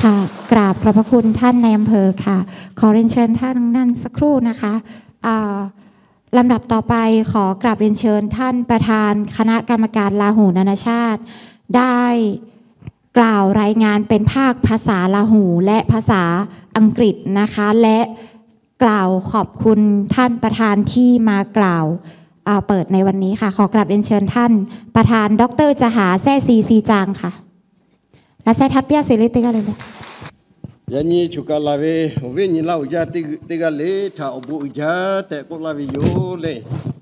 ค่ะ กราบขอบพระคุณท่านนายอำเภอค่ะ ขอเรียนเชิญท่านนั่งสักครู่นะคะอ่าลำดับต่อไปขอกราบเรียนเชิญท่านประธานคณะกรรมการลาหูนานาชาติ ได้กล่าวรายงานเป็นภาคภาษาลาหูและภาษาอังกฤษนะคะ และกล่าวขอบคุณท่านประธานที่มากล่าวอ่าเปิดในวันนี้ค่ะ ขอกราบเรียนเชิญท่านประธาน ดร.จหา แซ่ซี ซีจาง ค่ะ และแซ่ทัพเปียเสรีเตกาเลย Yaꞈ nyi choˬ kaꞈ laˬ ve awˬ viˉ nyi Laˇ huˍ yaˇ teˇ g'aˇ le htaꞈ awˬ bon uiˍ jaˇ tehꞈ k'oˆ laˇ ve yoˬ le.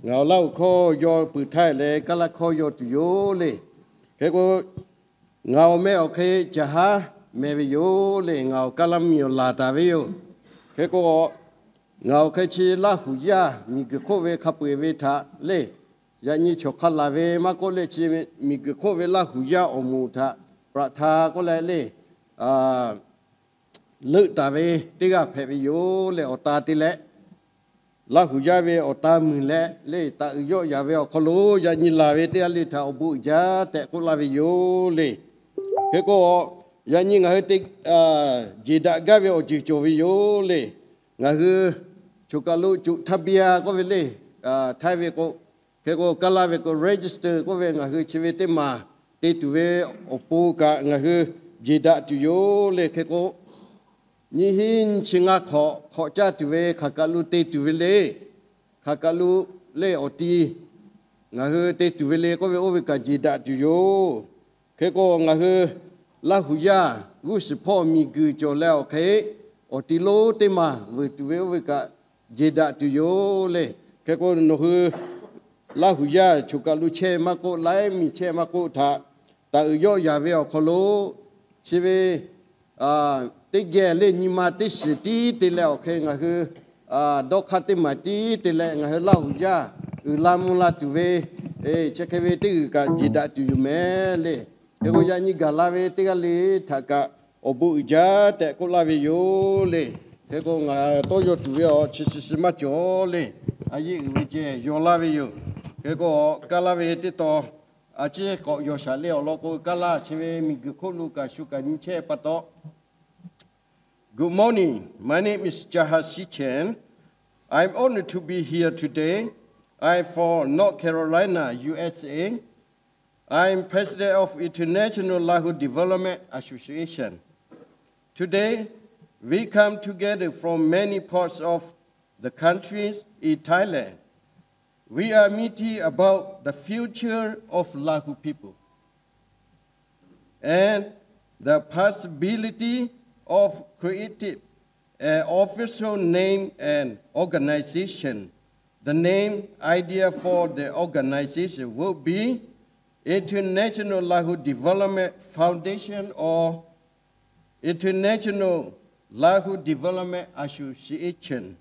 Ngaˬ awˬ Laˇ huˍ hkawˇ yaw peuˬ htaˇ leh Kaˇ laˇ hkawˇ yaw tuˬ yoˬ le. Hk'e k'o, ngaˬ awˬ meh awˬ hk'e Caˬ haˉ meh ve yoˬ le. Ngaˬ awˬ Kaˇ laˇ mvuhˇ miˬ awˬ laˬ taˍ ve yoˬ. Hk'e k'o, ngaˬ awˬ hk'e chi Laˇ huˍ yaˇ miˬ guiˬ hk'oˆ ve hk'a peu-eˬ ve htaꞈ le, yaꞈ nyi choˬ hk'a laˬ ve maˇ k'oˆ leh, chi miˬ guiˬ hk'oˆ ve Laˇ huˍ yaˇ awˬ moˍ htaꞈ ประธาน k'oˆ leh le, leuˆ taˍ ve teˇ g'aˇ hpehꞈ ve yoˬ le. Awˬ ta te leh, Laˇ huˍ yaˇ ve awˬ ta muiˬ leh le, taˍ uiˍ yawˆ yaˍ ve awˬ hk'aw lo yaꞈ nyi laˬ ve teˇ g'aˇ le htaꞈ awˬ bon uiˍ jaˇ tehꞈ k'oˆ laˇ ve yoˬ le. Hk'e k'o, yaꞈ nyi ngaˬ hui te jeˬ daꞈ gaˇ ve awˬ ceuˬ cawˬ ve yoˬ le. Ngaˬ hui choˬ kaꞈ lo จดทะเบียน k'oˆ ve le, Htaiˇ ve k'o, hk'e k'o Kaˇ laˇ ve k'o register k'oˆ ve, ngaˬ hui chi ve teˇ maˬ te tuˬ ve awˬ pon kaꞈ ngaˬ hui jeˬ daꞈ tuˬ yoˬ le. Hk'e k'o, nyiˇ hinˉ nyiˇ chi ngaˇ hk'awꞈ hk'awꞈ caˇ tuˬ ve hk'aˬ kaꞈ lo te tuˬ ve le. Hk'aˬ kaꞈ lo le awˬ ti ngaˬ hui te tuˬ ve le k'oˆ ve, oˇ ve kaꞈ jeˬ daꞈ tuˬ yoˬ. Hk'e k'o, ngaˬ hui Laˇ huˍ yaˇ g'uˇ suhˍ hpawˇ miˬ guiˬ cawˬ leh awˬ hk'e, awˬ ti lonˉ teˇ maˬ vuiˬ tuˬ ve oˇ ve kaꞈ jeˬ daꞈ tuˬ yoˬ le. Hk'e k'o, nawˬ hui Laˇ huˍ yaˇ choˬ kaꞈ lo chehˇ maˇ k'oˆ, laiˉ miˬ chehˇ maˇ k'oˆ htaꞈ taˍ uiˍ yawˆ yaˍ ve awˬ hk'aw lo, chi ve teˇ geh le nyi ma teˇ shiˍ tiˉ te leh awˬ hk'e ngaˬ hui dawˇ hk'aˇ teˇ maˬ tiˉ te leh ngaˬ hui Laˇ huˍ yaˇ uiˍ la mvuh la tuˬ ve, chi hk'e ve teˇ g'uiˬ kaꞈ jeˬ daꞈ tuˬ yoˬ mehˍ le. Hk'e k'o, yaꞈ nyi gaˬ la ve teˇ g'aˇ le htaꞈ kaꞈ awˬ bon uiˍ jaˇ tehꞈ k'oˆ laˇ ve yoˬ le. Hk'e k'o, ngaˬ tawˇ yaw tuˬ ve awˬ chi shi shi maˇ cawˬ le. A yeˇ uiˍ ve ceh yaw laˇ ve yoˬ. Hk'e k'o, Kaˇ laˇ ve teˇ taw a ciˉ k'awꞈ yaw shaˍ le awˬ lawn k'o, Kaˇ laˇ chi ve miˬ guiˬ hk'oˆ lo kaꞈ shu kaꞈ nyi chehˇ pa taw. Good morning. My name is Jaha Sichen. I'm honored to be here today. I'm from North Carolina, U S A. I'm president of International Lahu Development Association. Today, we come together from many parts of the countries in Thailand. We are meeting about the future of Lahu people and the possibility of creating an official name and organization. The name idea for the organization will be International Lahu Development Foundation or International Lahu Development Association.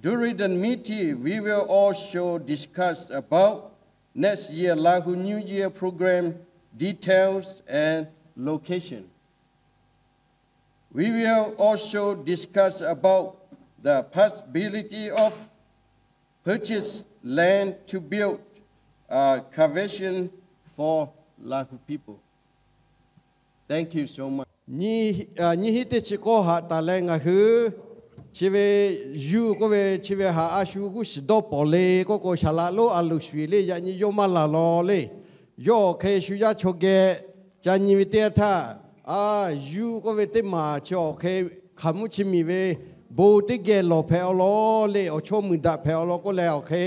During the meeting, we will also discuss about next year Lahu New Year program details and location. We will also discuss about the possibility of purchase land to build a convention for Lahu people. Thank you so much. Nyiˇ hinˉ teˇ chi k'awˇ haꞈ taˍ leh ngaˬ hui chi ve yuˇ k'oˆ ve chi ve haꞈ a shu g'uˇ shiˍ dawˇ pawˍ le k'oˆ k'o, saˍ laꞈ lonˉ a loˍ shuˍ le yaꞈ nyi yawˇ maˇ laˬ law le. Yawˇ awˬ hk'e shu yaˇ chaw geh ca nyi ve teˇ yanˇ htaˇ, a, yuˇ k'oˆ ve teˇ maˬ chi awˬ hk'e hk'aˬ mvuhˇ chi miˬ ve bon teˇ geh lawˬ hpehꞈ awˬ lawn le, awˬ chawˇ muiˬ daꞈ hpehꞈ awˬ lawn k'oˆ leh awˬ hk'e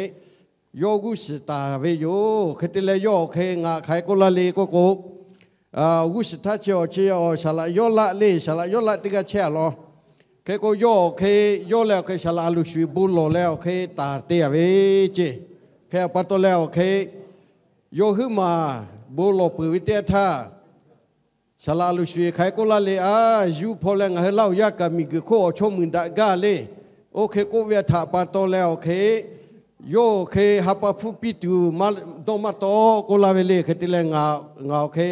yawˇ g'uˇ shiˍ taˍ ve yoˬ. Hk'e te leh yawˇ awˬ hk'e ngaˬ hk'aˬ hk'e k'oˆ laˇ le k'oˆ k'o, g'uˇ shiˍ htaˇ chi awˬ chi saˍ laꞈ Yawˇ laˆ le, saˍ laꞈ Yawˇ laˆ teˇ g'aˇ chehˇ a law. Hk'e k'o yawˇ awˬ hk'e, yawˇ leh awˬ hk'e saˍ laꞈ a loˍ shuˍ bon lawˬ leh awˬ hk'e taˍ te a ve ceˇ. Hk'e a pa taw leh awˬ hk'e yawˇ huiˉ maˬ bon lawˬ peuˬ ve teˇ yanˇ htaˇ, Saˍ laꞈ a loˍ shuˍ eˬ hk'aˬ hk'e k'oˆ laˇ le, a, yuˇ hpaw leh ngaˬ hui Laˇ huˍ yaˇ kaꞈ miˬ guiˬ hk'oˆ awˬ chawˇ muiˬ daꞈ gaˇ le. Oˇ hk'e k'oˆ ve htaꞈ pa taw leh awˬ hk'e, yawˇ awˬ hk'e ha pa hpfuhˇ piˇ tuˬ maˇ dawˇ maˇ taw k'oˆ laˇ ve le. Hk'e te leh ngaˬ, ngaˬ awˬ hk'e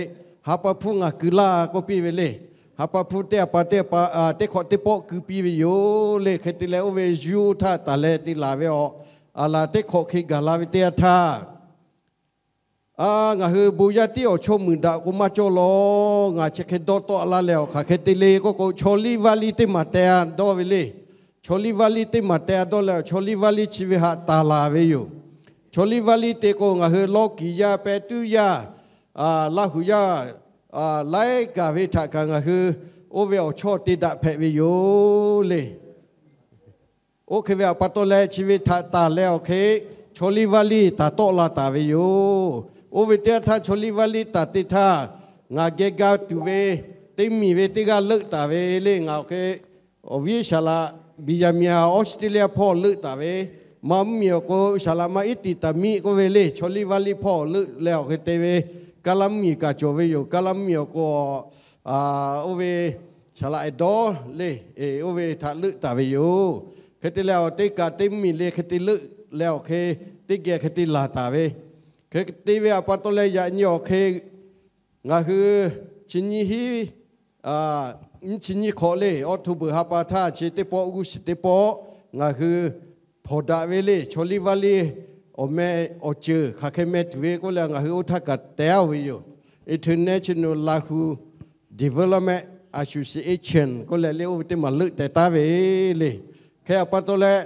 ha pa hpfuhˇ ngaˬ keu laˇ k'oˆ piˇ ve le. Ha pa hpfuhˇ teˇ ha pa teˇ ha pa, teˇ hk'awꞈ teˇ pawˆ keu piˇ ve yoˬ le. Hk'e te leh oˇ ve yuˇ htaˇ taˍ leh te laˬ ve awˬ, a laˬ teˇ hk'awꞈ hk'e gaˬ la ve teˇ yanˇ htaˇ, a, ngaˬ hui bon yaˇ tiˉ awˬ chawˇ muiˬ daꞈ k'o maˇ cawˇ lawˬ. Ngaˬ chi hk'e dawˇ tawˆ laˇ leh awˬ hk'aˬ hk'e te le k'oˆ k'o, chaw liˇ vaˇ liˇ teˇ maˬ teh a dawˇ ve le. Chaw liˇ vaˇ liˇ teˇ maˬ teh a dawˇ leh awˬ chaw liˇ vaˇ liˇ chi ve htaꞈ taˍ laˬ ve yoˬ. Chaw liˇ vaˇ liˇ te k'o ngaˬ hui lawˇ kiˍ yaˇ, pehˇ tuˉ yaˇ, a, Laˇ huˍ yaˇ, a, laiˉ kaˍ ve htaꞈ kaꞈ ngaˬ hui oˇ ve awˬ chawˇ te daꞈ hpehꞈ ve yoˬ le. Oˇ hk'e ve htaꞈ pa taw leh chi ve htaꞈ taˍ leh awˬ hk'e chaw liˇ vaˇ liˇ taˍ tawˆ la taˍ ve yoˬ. Oˇ ve teˇ yanˇ htaˇ chaw liˇ vaˇ liˇ taˍ te htaˇ, ngaˬ geh ga tuˬ ve teˇ miˬ ve teˇ g'aˇ leuˆ taˍ ve le. Ngaˬ awˬ hk'e awˬ viˉ saˍ laꞈ Biˍyaˍmiˍ Australia hpawˇ leuˆ taˍ ve, maˇ mvuhˇ miˬ awˬ k'o saˍ laꞈ maˇ iˉ tiˍ taˍ miˆ k'oˆ ve le. Chaw liˇ vaˇ liˇ hpawˇ leuˆ leh awˬ hk'e te ve, Kaˇlaˇ mvuhˇ miˬ kaꞈ cawˬ ve yoˬ. Kaˇlaˇ mvuhˇ miˬ awˬ k'o, a, oˇ ve saˍ laꞈ Eˍdawˇ le, e, oˇ ve htaꞈ leuˆ taˍ ve yoˬ. Hk'e te leh awˬ teˇ kaꞈ teˇ mvuhˇ miˬ le hk'e te leuˆ leh awˬ hk'e teˇ geh hk'e te laˬ taˍ ve, hk'e te ve htaꞈ pa taw leh yaꞈ nyi awˬ hk'e ngaˬ hui chi nyiˇ hiˉ, a, nyiˇ chi nyiˇ hk'awꞈ le, October ha pa htaˇ chi teˇ pawˆ g'uˇ suhˍ teˇ pawˆ ngaˬ hui hpawnˬ daꞈ ve le. Chaw liˇ vaˇ liˇ awˬ meh awˬ ceuˬ hk'aˬ hk'e meh tuˬ ve k'oˆ leh ngaˬ hui oˇ htaˇ kaꞈ teh a ve yoˬ. International Lahu Development Association k'oˆ leh le oˇ ve teˇ maˬ leuˆ teh taˉ ve le. Hk'e htaꞈ pa taw leh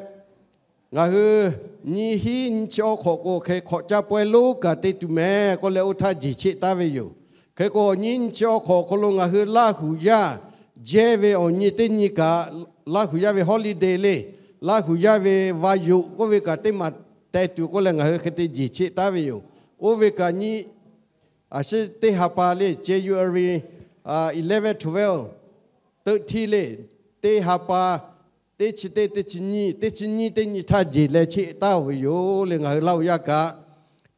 ngaˬ hui nyiˇ hiˉ nyiˇ chi awˇ hk'awꞈ k'o hk'e hk'awꞈ caˇ pawehˇ lonˉ kaꞈ te tuˬ meh k'oˆ leh oˇ htaˇ jeˬ cheˆ taˍ ve yoˬ. Hk'e k'o nyiˇ nyiˇ chi awˇ hk'awꞈ awˬ hk'aw lo ngaˬ hui Laˇ huˍ yaˇ jehˇ ve awˬ nyi teˇ nyi kaꞈ, Laˇ huˍ yaˇ ve holiday le, Laˇ huˍ yaˇ ve vaˇ yoꞈ k'oˆ ve kaꞈ teˇ maˬ teh tuˬ k'oˆ leh ngaˬ hui hk'e te jeˬ cheˆ taˍ ve yoˬ. Oˇ ve kaꞈ nyiˇ, a, shiˉ teˇ ha pa le, January, a, eleven, twelve, thirteen le, teˇ ha pa, teˇ chi teˇ, teˇ chi nyiˇ, teˇ chi nyiˇ teˇ nyi htaˇ jeˬ leh cheˆ taˍ ve yoˬ le. Ngaˬ hui Laˇ huˍ yaˇ kaꞈ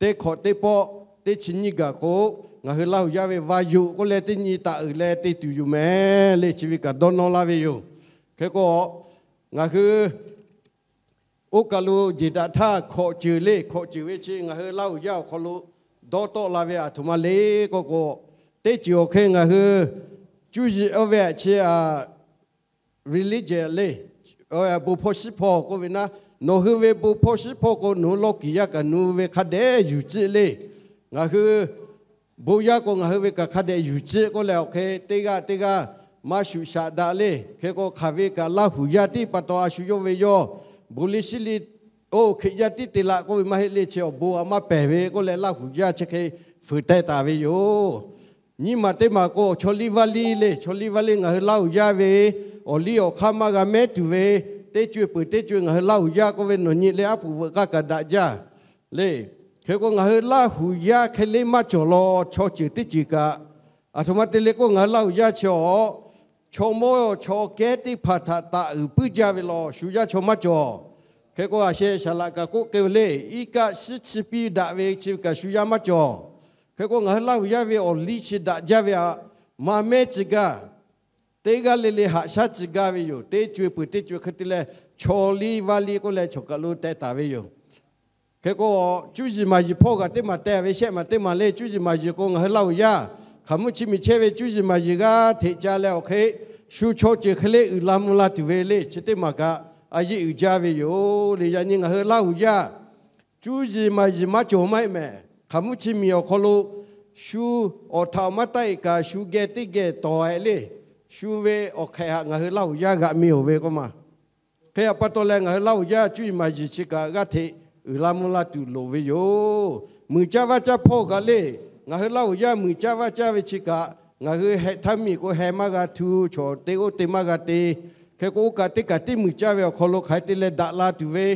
teˇ hk'awꞈ teˇ pawˆ teˇ chi nyiˇ gaˬ k'o, ngaˬ hui Laˇ huˍ yaˇ ve vaˇ yoꞈ k'oˆ leh teˇ nyi taꞈ uiˍ leh te tuˬ yoˬ meh le. Chi ve kaꞈ dawˇ nawˇ laˇ ve yoˬ. Hk'e k'o ngaˬ hui oˇ kaˬ lo jeˬ daꞈ htaˇ hkawꞈ ceuˬ le, hkawꞈ ceuˬ ve chi ngaˬ hui Laˇ huˍ yaˇ awˬ hk'aw lo dawˇ tawˆ la ve aˬ htoꞈ ma le k'oˆ k'o, teˇ ceuˬ awˬ hk'e ngaˬ hui cuˇ yiˍ oˇ ve chi, a, religion le, bon hpawˇ shiˉ hpawˇ k'oˆ ve naˉ, nawˬ hui ve bon hpawˇ shiˉ hpawˇ k'o nawˬ hui lawˇ kiˍ yaˇ kaꞈ nawˬ hui ve hk'a dehꞈ yuˬ ciˆ le. Ngaˬ hui bon yaˇ k'o ngaˬ hui ve kaꞈ hk'a dehꞈ yuˬ ciˆ k'oˆ leh awˬ hk'e teˇ g'aˇ teˇ g'aˇ maˇ shuˍ shaꞈ daꞈ le. Hk'e k'o hk'aˬ ve kaꞈ Laˇ huˍ yaˇ tiˉ pa taw a shu yawˇ ve yawˇ bon liˇ shiˉ liˇ oˇ Hkriꞈ yaˇ tiˉ te laꞈ k'oˆ ve maˇ heˆ le. Chi awˬ bon a maˇ pehˬ ve k'oˆ leh Laˇ huˍ yaˇ chi hk'e fuiˍ teh taˍ ve yoˬ. Nyiˇ maˬ teˇ maˬ k'o chaw liˇ vaˇ liˇ le, chaw liˇ vaˇ liˇ ngaˬ hui Laˇ huˍ yaˇ ve awˬ liˇ awˬ hk'aˇ maˇ g'a mehˉ tuˬ ve, teˇ co-e peuˬ teˇ co-e ngaˬ hui Laˇ huˍ yaˇ k'oˆ ve nawˬ nyi le aˉ poꞈ veuꞈ k'aˇ kaꞈ daꞈ jaˇ le. Hk'e k'o ngaˬ hui Laˇ huˍ yaˇ hk'e le maˇ cawˬ law, chaw ceuˬ teˇ ceuˬ kaꞈ aˬ htoꞈ ma te le k'o ngaˬ hui Laˇ huˍ yaˇ chi awˬ chaw mawˇ chaw kehˉ teˇ hpaˍ htaꞈ taꞈ uiˍ puiˉ jaˇ ve law, shu yaˇ chaw maˇ cawˬ. Hk'e k'o a sheh saˍ laꞈ kaꞈ k'oˆ k'ai ve le, iˉ kaˆ shiˉ chi piˇ daꞈ ve chi kaꞈ shu yaˇ maˇ cawˬ. Hk'e k'o ngaˬ hui Laˇ huˍ yaˇ ve awˬ liˇ chi daꞈ jaˇ ve htaꞈ maˇ mehˉ tcuh gaˇ, teˇ g'aˇ le le haꞈ shaˉ tcuh gaˇ ve yoˬ. Teˇ co-e peuˬ teˇ co-e hk'e te leh chaw liˇ vaˇ liˇ k'oˆ leh chaw kaˬ lo teh taˍ ve yoˬ. Hk'e k'o cuˇ yiˍ maˍ yiˍ hpawˇ g'aꞈ teˇ maˬ teh ve shehˆ maˬ teˇ maˬ le. Cuˇ yiˍ maˍ yiˍ k'o ngaˬ hui Laˇ huˍ yaˇ hk'aˬ mvuhˇ chi miˬ chehˇ ve cuˇ yiˍ maˍ yiˍ g'aˇ hteꞈ ca leh awˬ hk'e shu chaw ceuˬ hk'e le uiˍ la mvuh la tuˬ ve le. Chi teˇ maˬ kaꞈ a yeˇ uiˍ jaˇ ve yoˬ le. Yaꞈ nyi ngaˬ hui Laˇ huˍ yaˇ cuˇ yiˍ maˍ yiˍ maˇ cawˬ maˇ heˆ mehˍ. Hk'aˬ mvuhˇ chi miˬ awˬ hk'aw lo shu awˬ htaꞈ awˬ maˇ taˆ-e kaꞈ shu geh teˇ geh tawˍ-e le. Shu ve awˬ hk'ehꞈ htaꞈ ngaˬ hui Laˇ huˍ yaˇ g'aꞈ mi-oˬ ve k'oˆ ma. Hk'e htaꞈ pa taw leh ngaˬ hui Laˇ huˍ yaˇ cuˇ yiˍ maˍ yiˍ chi kaꞈ g'aˇ hteꞈ uiˍ la mvuh la tuˬ loˍ ve yoˬ. Muiˬ caˇ vaˇ caˇ hpawˇ kaꞈ le, ngaˬ hui Laˇ huˍ yaˇ muiˬ caˇ vaˇ caˇ ve chi kaꞈ ngaˬ hui heh htaˇ miˬ k'o heh maˇ g'a htu, chaw te oˇ te maˇ g'a te. Hk'e k'o oˇ kaꞈ teˇ kaꞈ tiˉ muiˬ caˇ ve awˬ hk'aw lo hk'aˬ hk'e te leh daꞈ la tuˬ ve,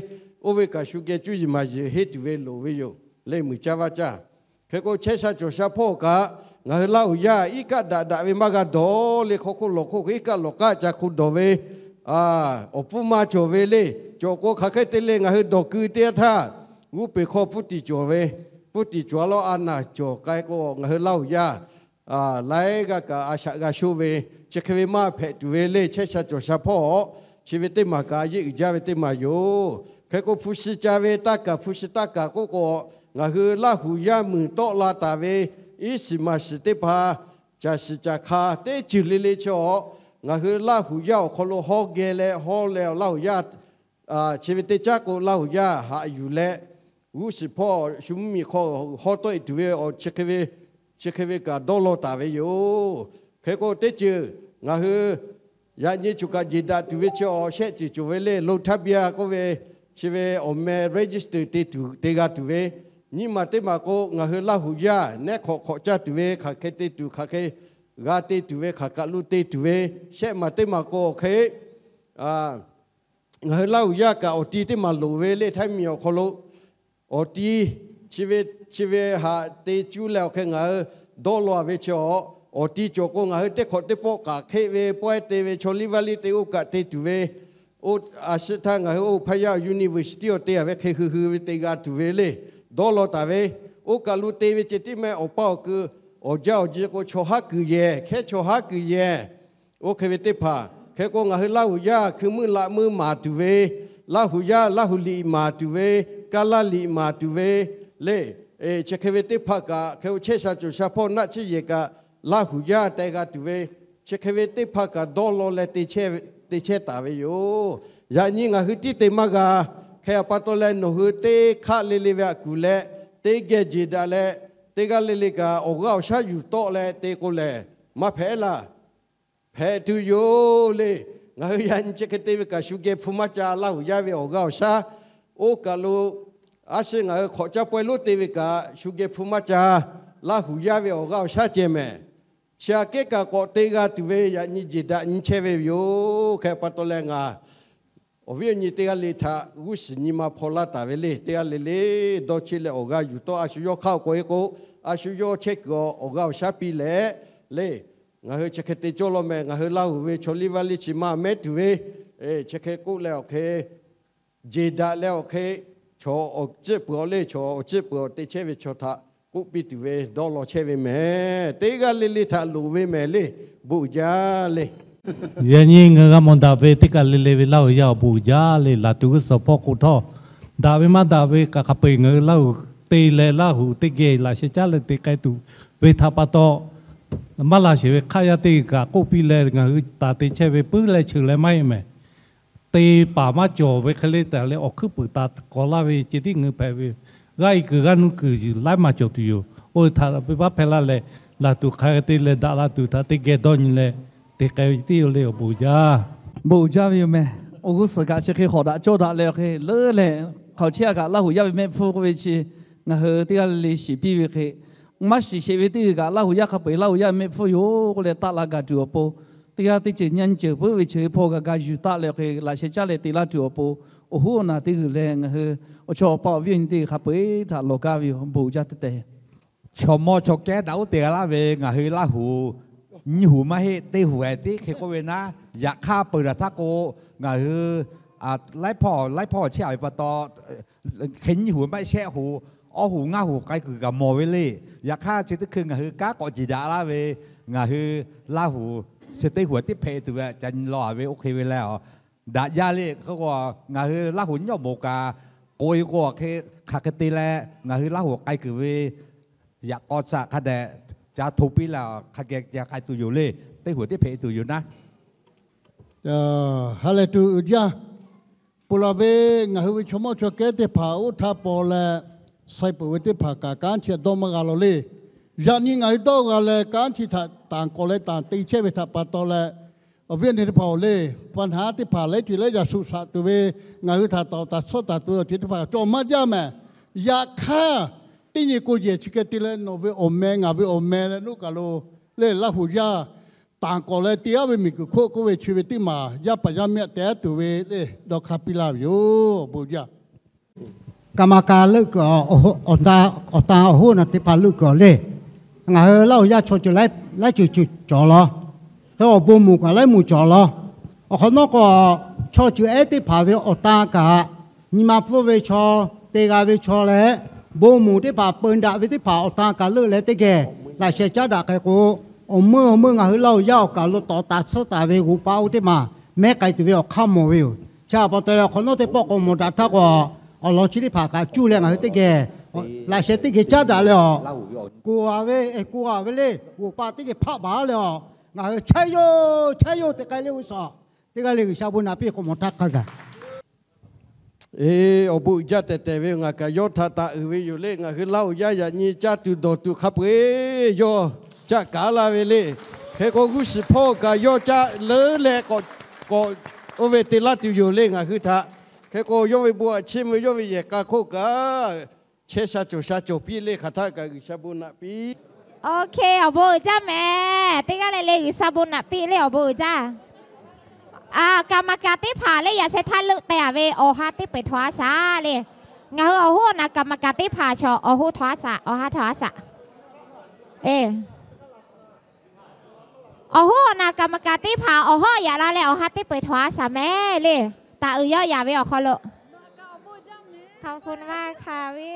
oˇ ve kaꞈ shu geh cuˇ yiˍ maˍ yiˍ henˇ tuˬ ve loˍ ve yoˬ le. Muiˬ caˇ vaˇ caˇ Hk'e k'o chehˇ sha cawˬ sha hpawˇ kaꞈ ngaˬ hui Laˇ huˍ yaˇ iˉ kaˆ daꞈ daꞈ ve maˇ g'a dawˬ le. Hk'aw hk'oˆ lawˬ hk'oˆ iˉ kaˆ lawˬ k'aˆ ca hk'o dawˬ ve, awˬ pfuhˇ ma cawˬ ve le. Cawˬ k'o hk'aˬ hk'e te le ngaˬ hui dawˬ keu teˇ yanˇ htaˇ g'uˇ peˬ hk'aw pfuhˇ tiˍ cawˬ ve, pfuhˇ tiˍ cawˬ a lawˇ a naˬ cawˬ k'ai k'o ngaˬ hui Laˇ huˍ yaˇ laiˉ g'aˇ kaꞈ a shaꞈ g'a shoˆ ve, chi hk'e ve maˇ hpehꞈ tuˬ ve le. Chehˇ sha cawˬ sha hpawˇ chi ve teˇ maˬ kaꞈ a yeˆ uiˍ jaˇ ve teˇ maˬ yoˬ. Hk'e k'o, hpu shi ca ve taˇ kaˍ, hpu shi taˇ kaˍ k'oˆ k'o, ngaˬ hui Laˇ huˍ yaˇ muiˬ tawˆ la taˍ ve iˉ shiˍ maˬ shiˍ teˇ hpaˍ, caˬ shiˍ caˬ hk'a teˇ ceuˬ le le chi awˬ, ngaˬ hui Laˇ huˍ yaˇ awˬ hk'aw lo hawˇ geh leh hawˇ leh awˬ Laˇ huˍ yaˇ chi ve teˇ caˉ k'o, Laˇ huˍ yaˇ haꞈ yuˬ leh, g'uˇ suhˍ hpawˇ shu mvuhˇ miˬ hk'aw hawˇ tawˆ e tuˬ ve awˬ chi hk'e ve, chi hk'e ve kaꞈ dawˇ law taˍ ve yoˬ. Hk'e k'o, teˇ ceuˬ ngaˬ hui yaꞈ nyi choˬ kaꞈ jeˬ daꞈ tuˬ ve chi awˬ shehˆ ceuˬ cawˬ ve le. Lo htaˇ biˇ a k'oˆ ve, chi ve awˬ meh register te tuˬ te g'a tuˬ ve, nyiˇ maˬ teˇ maˬ k'o, ngaˬ hui Laˇ huˍ yaˇ nehˉ hk'awꞈ hk'awꞈ caˇ tuˬ ve hk'aˬ hk'e te tuˬ, hk'aˬ hk'e g'a te tuˬ ve, hk'aˬ kaꞈ lo te tuˬ ve, shehˆ maˬ teˇ maˬ k'o, hk'e ngaˬ hui Laˇ huˍ yaˇ kaꞈ awˬ ti teˇ maˬ loˍ ve le. Htaiˇ miˬ awˬ hk'aw lo awˬ ti chi ve, chi ve haꞈ te cuˇ leh awˬ hk'e ngaˬ hui dawˇ law ve chi awˬ, awˬ ti cawˬ k'o, ngaˬ hui teˇ hk'awꞈ teˇ pawˆ k'aꞈ hk'eˆ ve pawehˇ te ve, chaw liˇ vaˇ liˇ te oˇ kaꞈ te tuˬ ve, a shu htaˇ ngaˬ hui oˇ hpaˇ yaˇ university awˬ te a ve hk'e hui hui ve te g'a tuˬ ve le. Dawˇ law taˍ ve, oˇ kaꞈ lo te ve ceh tiˉ meh awˬ pa awˬ kuiˬ, awˬ jaˇ awˬ ji k'o, chaw haˉ kuiˬ yehˬ, hkehˉ chaw haˉ kuiˬ yehˬ, oˇ hk'e ve teˇ hpaˍ. Hk'e k'o, ngaˬ hui Laˇ huˍ yaˇ hkui meuˇ laꞈ meuˇ maˍ tuˬ ve, Laˇ huˍ yaˇ Laˇ huˍ liꞈ maˍ tuˬ ve, kaˇ laˇ liꞈ maˍ tuˬ ve le. Chi hk'e ve teˇ hpaˍ kaꞈ, hk'e k'o, chehˇ sha cawˬ sha hpawˇ naˆ tsuhˇ yehˬ kaꞈ Laˇ huˍ yaˇ teh g'a tuˬ ve, chi hk'e ve teˇ hpaˍ kaꞈ dawˇ law leh te chehˇ taˍ ve yoˬ. Yaꞈ nyi ngaˬ hui tiˉ te maˇ g'a. Hk'e a pa taw leh, nawˬ hui teˇ hk'aˆ le le ve aꞈ kuˬ leh, teˇ geh jeˬ daꞈ leh, teˇ g'aˇ le le kaꞈ awˬ g'aˇ awˬ shaˉ yuˬ tawˆ leh te k'o lehˬ, maˇ hpehꞈ laˇ. Hpehꞈ tuˬ yoˬ le. Ngaˬ hui yaꞈ nyi chi hk'e te ve kaꞈ, shu geh hpu maˇ ca. Laˇ huˍ yaˇ ve awˬ g'aˇ awˬ shaˉ oˇ kaꞈ lo, a shu ngaˬ hui hk'awꞈ caˇ pawehˇ lonˉ te ve kaꞈ, shu geh hpu maˇ ca. Laˇ huˍ yaˇ ve awˬ g'aˇ awˬ shaˉ ceh mehˍ. Chi aꞈ kehˉ kaꞈ k'awꞈ te g'a tuˬ ve yaꞈ nyi jeˬ daꞈ nyi chehˇ ve yoˬ. Hk'e pa taw leh, ngaˬ awˬ viˉ awˬ nyi teˇ g'aˇ le htaꞈ g'uˇ suhˍ nyi ma hpaw laˇ taˍ ve le. Teˇ g'aˇ le le dawˇ cheˆ leh awˬ g'aˇ yuˬ tawˆ. A shu yawˇ hk'aˇ k'oꞈ e k'o, a shu yawˇ chehˇ kuiˬ awˬ g'aˇ awˬ shaˉ piˇ leh le. Ngaˬ hui chi hk'e te cawˇ law mehˍ. Ngaˬ hui Laˇ huˍ ve chaw liˇ vaˇ liˇ chi maˇ mehˉ tuˬ ve, chi hk'e k'oˆ leh awˬ hk'e jeˬ daꞈ leh awˬ hk'e, chaw awˬ ciˉ peuˬ awˬ le, chaw awˬ ciˉ peuˬ awˬ te chehˇ ve chaw htaꞈ k'oˆ piˇ tuˬ ve dawˇ law chehˇ ve mehˍ. Teˇ g'aˇ le le htaꞈ loˍ ve mehˍ le. Bon uiˍ jaˇ le. Yaꞈ nyi ngaˬ g'a mawˬ daꞈ ve teˇ kaˬ le le ve Laˇ huˍ yaˇ awˬ bon uiˍ jaˇ le. Laˬ tuˬ g'uˇ suhˍ hpawˇ k'o htawˇ, daꞈ ve maˇ daꞈ ve kaꞈ hk'a peu-eˬ ngaˬ hui Laˇ huˍ te leh Laˇ huˍ teˇ geh laꞈ sheh caˉ leh te k'ai tuˬ ve htaꞈ pa taw, maˇ la sheˍ ve hk'aˆ yaˇ teˇ g'aˇ kaꞈ k'oˆ piˇ leh, ngaˬ hui taˍ te chehˇ ve puiˉ leh cheuˬ leh maˇ heˆ mehˍ. Te paˍ maˇ cawˬ ve hk'e le tehꞈ leh awˬ hkuiˉ puiˍ taˍ k'awꞈ laˇ ve ceh tiˉ ngaˬ hui hpehꞈ ve yoˬ. G'aˇ e kuiˬ g'aˇ nuˇ kuiˬ laiˉ maˬ cawˬ tuˬ yoˬ. Oˇ ve htaꞈ venˇ baˆ hpehˇ laˇ leh, laˬ tuˬ hk'a te leh daꞈ la tuˬ htaꞈ teˇ geh dawˇ nyi leh te k'ai ve ceh tiˉ yoˬ le. Awˬ bon uiˍ jaˇ. Bon uiˍ jaˇ ve yoˬ mehˍ. Awˬ g'uˇ suhˍ kaꞈ chi hk'e hawꞈ daꞈ cawˇ daꞈ leh awˬ hk'e leuˉ leh, hk'aoˍ chehˇ a kaꞈ Laˇ huˍ yaˇ ve mehˆ hpfuhˇ k'oˆ ve chi, ngaˬ hui teˇ g'aˇ le le shiˍ piˇ ve hk'e, maˇ shiˍ sheˍ ve teˇ g'aˇ kaꞈ Laˇ huˍ yaˇ hk'a peu-eˬ Laˇ huˍ yaˇ ve mehˆ hpfuhˇ yoˬ k'oˆ leh taˆ la gaˬ tuˬ awˬ pon, teˇ g'aˇ teˇ ceuˬ nyi ceuˬ puiˉ ve chi hk'e hpawˇ g'a ga yuˬ taˆ leh awˬ hk'e laꞈ sheh caˉ leh te laˇ tuˬ awˬ pon, awˬ hoˉ awˬ naˬ teˇ g'uiˬ leh ngaˬ hui awˬ chawˇ awˬ paˆ awˬ viˉ awˬ nyi teˇ g'uiˬ hk'a peu-eˬ htaꞈ lawˬ gaˇ ve yoˬ. Bon uiˍ jaˇ tehꞈ tehꞈ. Chaw mawˇ chaw kehˉ daꞈ oˉ te g'a laˇ ve ngaˬ hui Laˇ huˍ, nyiˇ huˍ maˇ heˆ, teˇ huˍ tiˉ hk'e k'oˆ ve naˉ, yaꞈ hk'aˇ peuˬ daꞈ htaˇ k'o, ngaˬ hui laiˉ hpawˇ laiˉ hpawˇ chehˇ a ve pa taw, hk'e nyiˇ huˍ maˇ shehˆ huˍ, awˇ huˍ ngaˇ huˍ k'ai kuiˬ kaꞈ mawˬ ve le. Yaꞈ hk'aˇ chi teˇ hkui ngaˬ hui kanˉ k'awꞈ jeˬ daꞈ laˇ ve, ngaˬ hui Laˇ huˍ chi teˇ huˍ tiˉ hpehꞈ tuˬ ve ca nyi law a ve oˇ hk'e ve leh, daꞈ jaˇ le. Hk'e k'o, ngaˬ hui Laˇ huˍ nyiˇ awˬ moˍ kaꞈ k'oꞈ e k'o hk'e hk'aˬ hk'e te leh ngaˬ hui Laˇ huˍ k'ai kuiˬ ve yaꞈ k'aw tcuh hk'a dehꞈ ca hto piˇ leh hk'a geh ca k'ai tuˬ yoˬ le. Teˇ huˍ tiˉ hpehꞈ tuˬ yoˬ naˉ. Ha lehˬ tuˬ uiˍ jaˇ. Peuˬ laˬ ve ngaˬ hui ve chaw mawˇ chaw kehˉ teˇ hpaˍ oˇ htaˇ paw leh, sai peuˬ ve teˇ hpaˍ kaꞈ kanˉ chi dawˇ maˇ g'a law le. Yaꞈ nyi ngaˬ hui dawˇ g'a leh kanˉ chi htaꞈ tanˬ k'awꞈ leh tanˬ te chehˇ ve htaꞈ pa taw leh, awˬ viˉ awˬ nyi teˇ hpaˍ-oˬ le, pa naˉ teˇ hpaˍ laiˉ ceuˬ laiˉ yaꞈ shuꞈ shaꞈ tuˬ ve, ngaˬ hui htaꞈ tawˍ taˍ suhˉ taˍ tuˬ ve awˬ ceuˬ teˇ hpaˍ cawˬ maˇ jaˇ mehˍ. Yaꞈ hk'aˇ, teˇ nyi k'o yehˬ chi hk'e te leh nawˬ ve awˬ meh ngaˬ ve awˬ meh leh nuˇ kaˬ lo le Laˇ huˍ yaˇ tanˬ k'awꞈ leh te aˉ ve miˬ guiˬ hk'oˆ k'oˆ ve chi ve teˇ maˬ yaˇ paˍ yaˇ miˇ aꞈ te aˉ tuˬ ve le dawˇ hk'aˇ piˇ laˇ ve yoˬ. Bon jaˇ. กรรมการ leuˆ kuiˬ awˬ, awˬ tan awˬ hoˉ naˬ teˇ hpaˍ leuˆ kuiˬ awˬ le. Ngaˬ hui Laˇ huˍ yaˇ chaw ceuˬ laiˉ ceuˬ ceuˬ cawˬ law. Hk'e awˬ bon moˍ kaꞈ laiˉ moˍ cawˬ law. Awˬ hk'awꞈ nawˉ k'o, chaw ceuˬ ehˉ teˇ hpaˍ ve awˬ tan kaꞈ, nyi ma pfuhˇ ve chaw, te g'a ve chaw leh, bon moˍ teˇ hpaˍ peu daꞈ ve teˇ hpaˍ awˬ tan kaꞈ leuˆ leh teˇ geh Laꞈ sheh caˉ daꞈ k'ai k'o, awˬ meuˇ awˬ meuˇ ngaˬ hui Laˇ huˍ yaˇ awˬ kaˍ lo tawˍ taˍ tsuhˇ taˍ ve g'oˍ pa oˇ teˇ maˬ mehˉ k'ai tuˬ ve awˬ hk'aˇ mawˬ ve yoˬ. Chi pa taw leh awˬ hk'awꞈ nawˉ teˇ pawˆ k'awꞈ mawˬ daꞈ htaˇ k'o, awˬ lawn chi teˇ hpaˍ kaꞈ cuˇ leh ngaˬ hui teˇ geh laꞈ sheh teˇ geh caˉ daꞈ leh awˬ, koˍ a ve, koˍ a ve le, g'oˍ pa teˇ geh hpaˆ baˬ leh awˬ, ngaˬ hui chehˇ yoˬ, chehˇ yoˬ te k'ai le g'uˇ suhˍ, teˇ g'aˇ le G'uiˬsha bon naꞈ piˇ k'awꞈ mawˬ htaˇ hk'a gaˬ. Eˬ, awˬ bon uiˍ jaˇ tehꞈ tehꞈ ve ngaˬ kaꞈ yawˇ htaꞈ taˍ uiˍ ve yoˬ le. Ngaˬ hui Laˇ huˍ yaˇ yaꞈ nyi caˇ tuˬ dawˬ tuˬ hk'a peu-eˬ yawˇ caˆ kaˍ laˇ ve le. Hk'e k'o g'uˇ suhˍ hpawˇ kaꞈ yawˇ caˆ leuˉ leh k'awꞈ, k'awꞈ oˇ ve te laˇ tuˬ yoˬ le ngaˬ hui htaꞈ. Hk'e k'o yawˇ ve bon aꞈ chiˇ mvuh yawˇ ve yehˬ k'a hk'oˆ kaꞈ chehˇ sha cawˬ sha cawˬ piˇ le. Hk'aˬ htaˇ kaꞈ G'uiˬsha bon naꞈ piˇ. Awˬ hk'e awˬ bon uiˍ jaˇ mehˍ. Teˇ g'aˇ le le G'uiˬsha bon naꞈ piˇ le awˬ bon uiˍ jaˇ. Kaˍ maˍ kaˍ teˇ hpaˍ le yaꞈ sheh htaˇ leuˆ teh a ve awˬ ha teˇ peu-eˬ htaw a shaˍ le. Ngaˬ hui awˬ hoˉ awˬ naˍ kaˍ maˍ kaˍ teˇ hpaˍ chaw awˬ hoˉ htaw a shaˍ, awˬ ha htaw a shaˍ. Awˬ hoˉ awˬ naˍ kaˍ maˍ kaˍ teˇ hpaˍ awˬ hawˉ yaꞈ la leh awˬ ha teˇ peu-eˬ htaw a shaˍ mehˍ le. Taˍ uiˍ yawˇ yaꞈ ve awˬ hk'aw lo. Hk'a hk'o na maˇ hk'a ve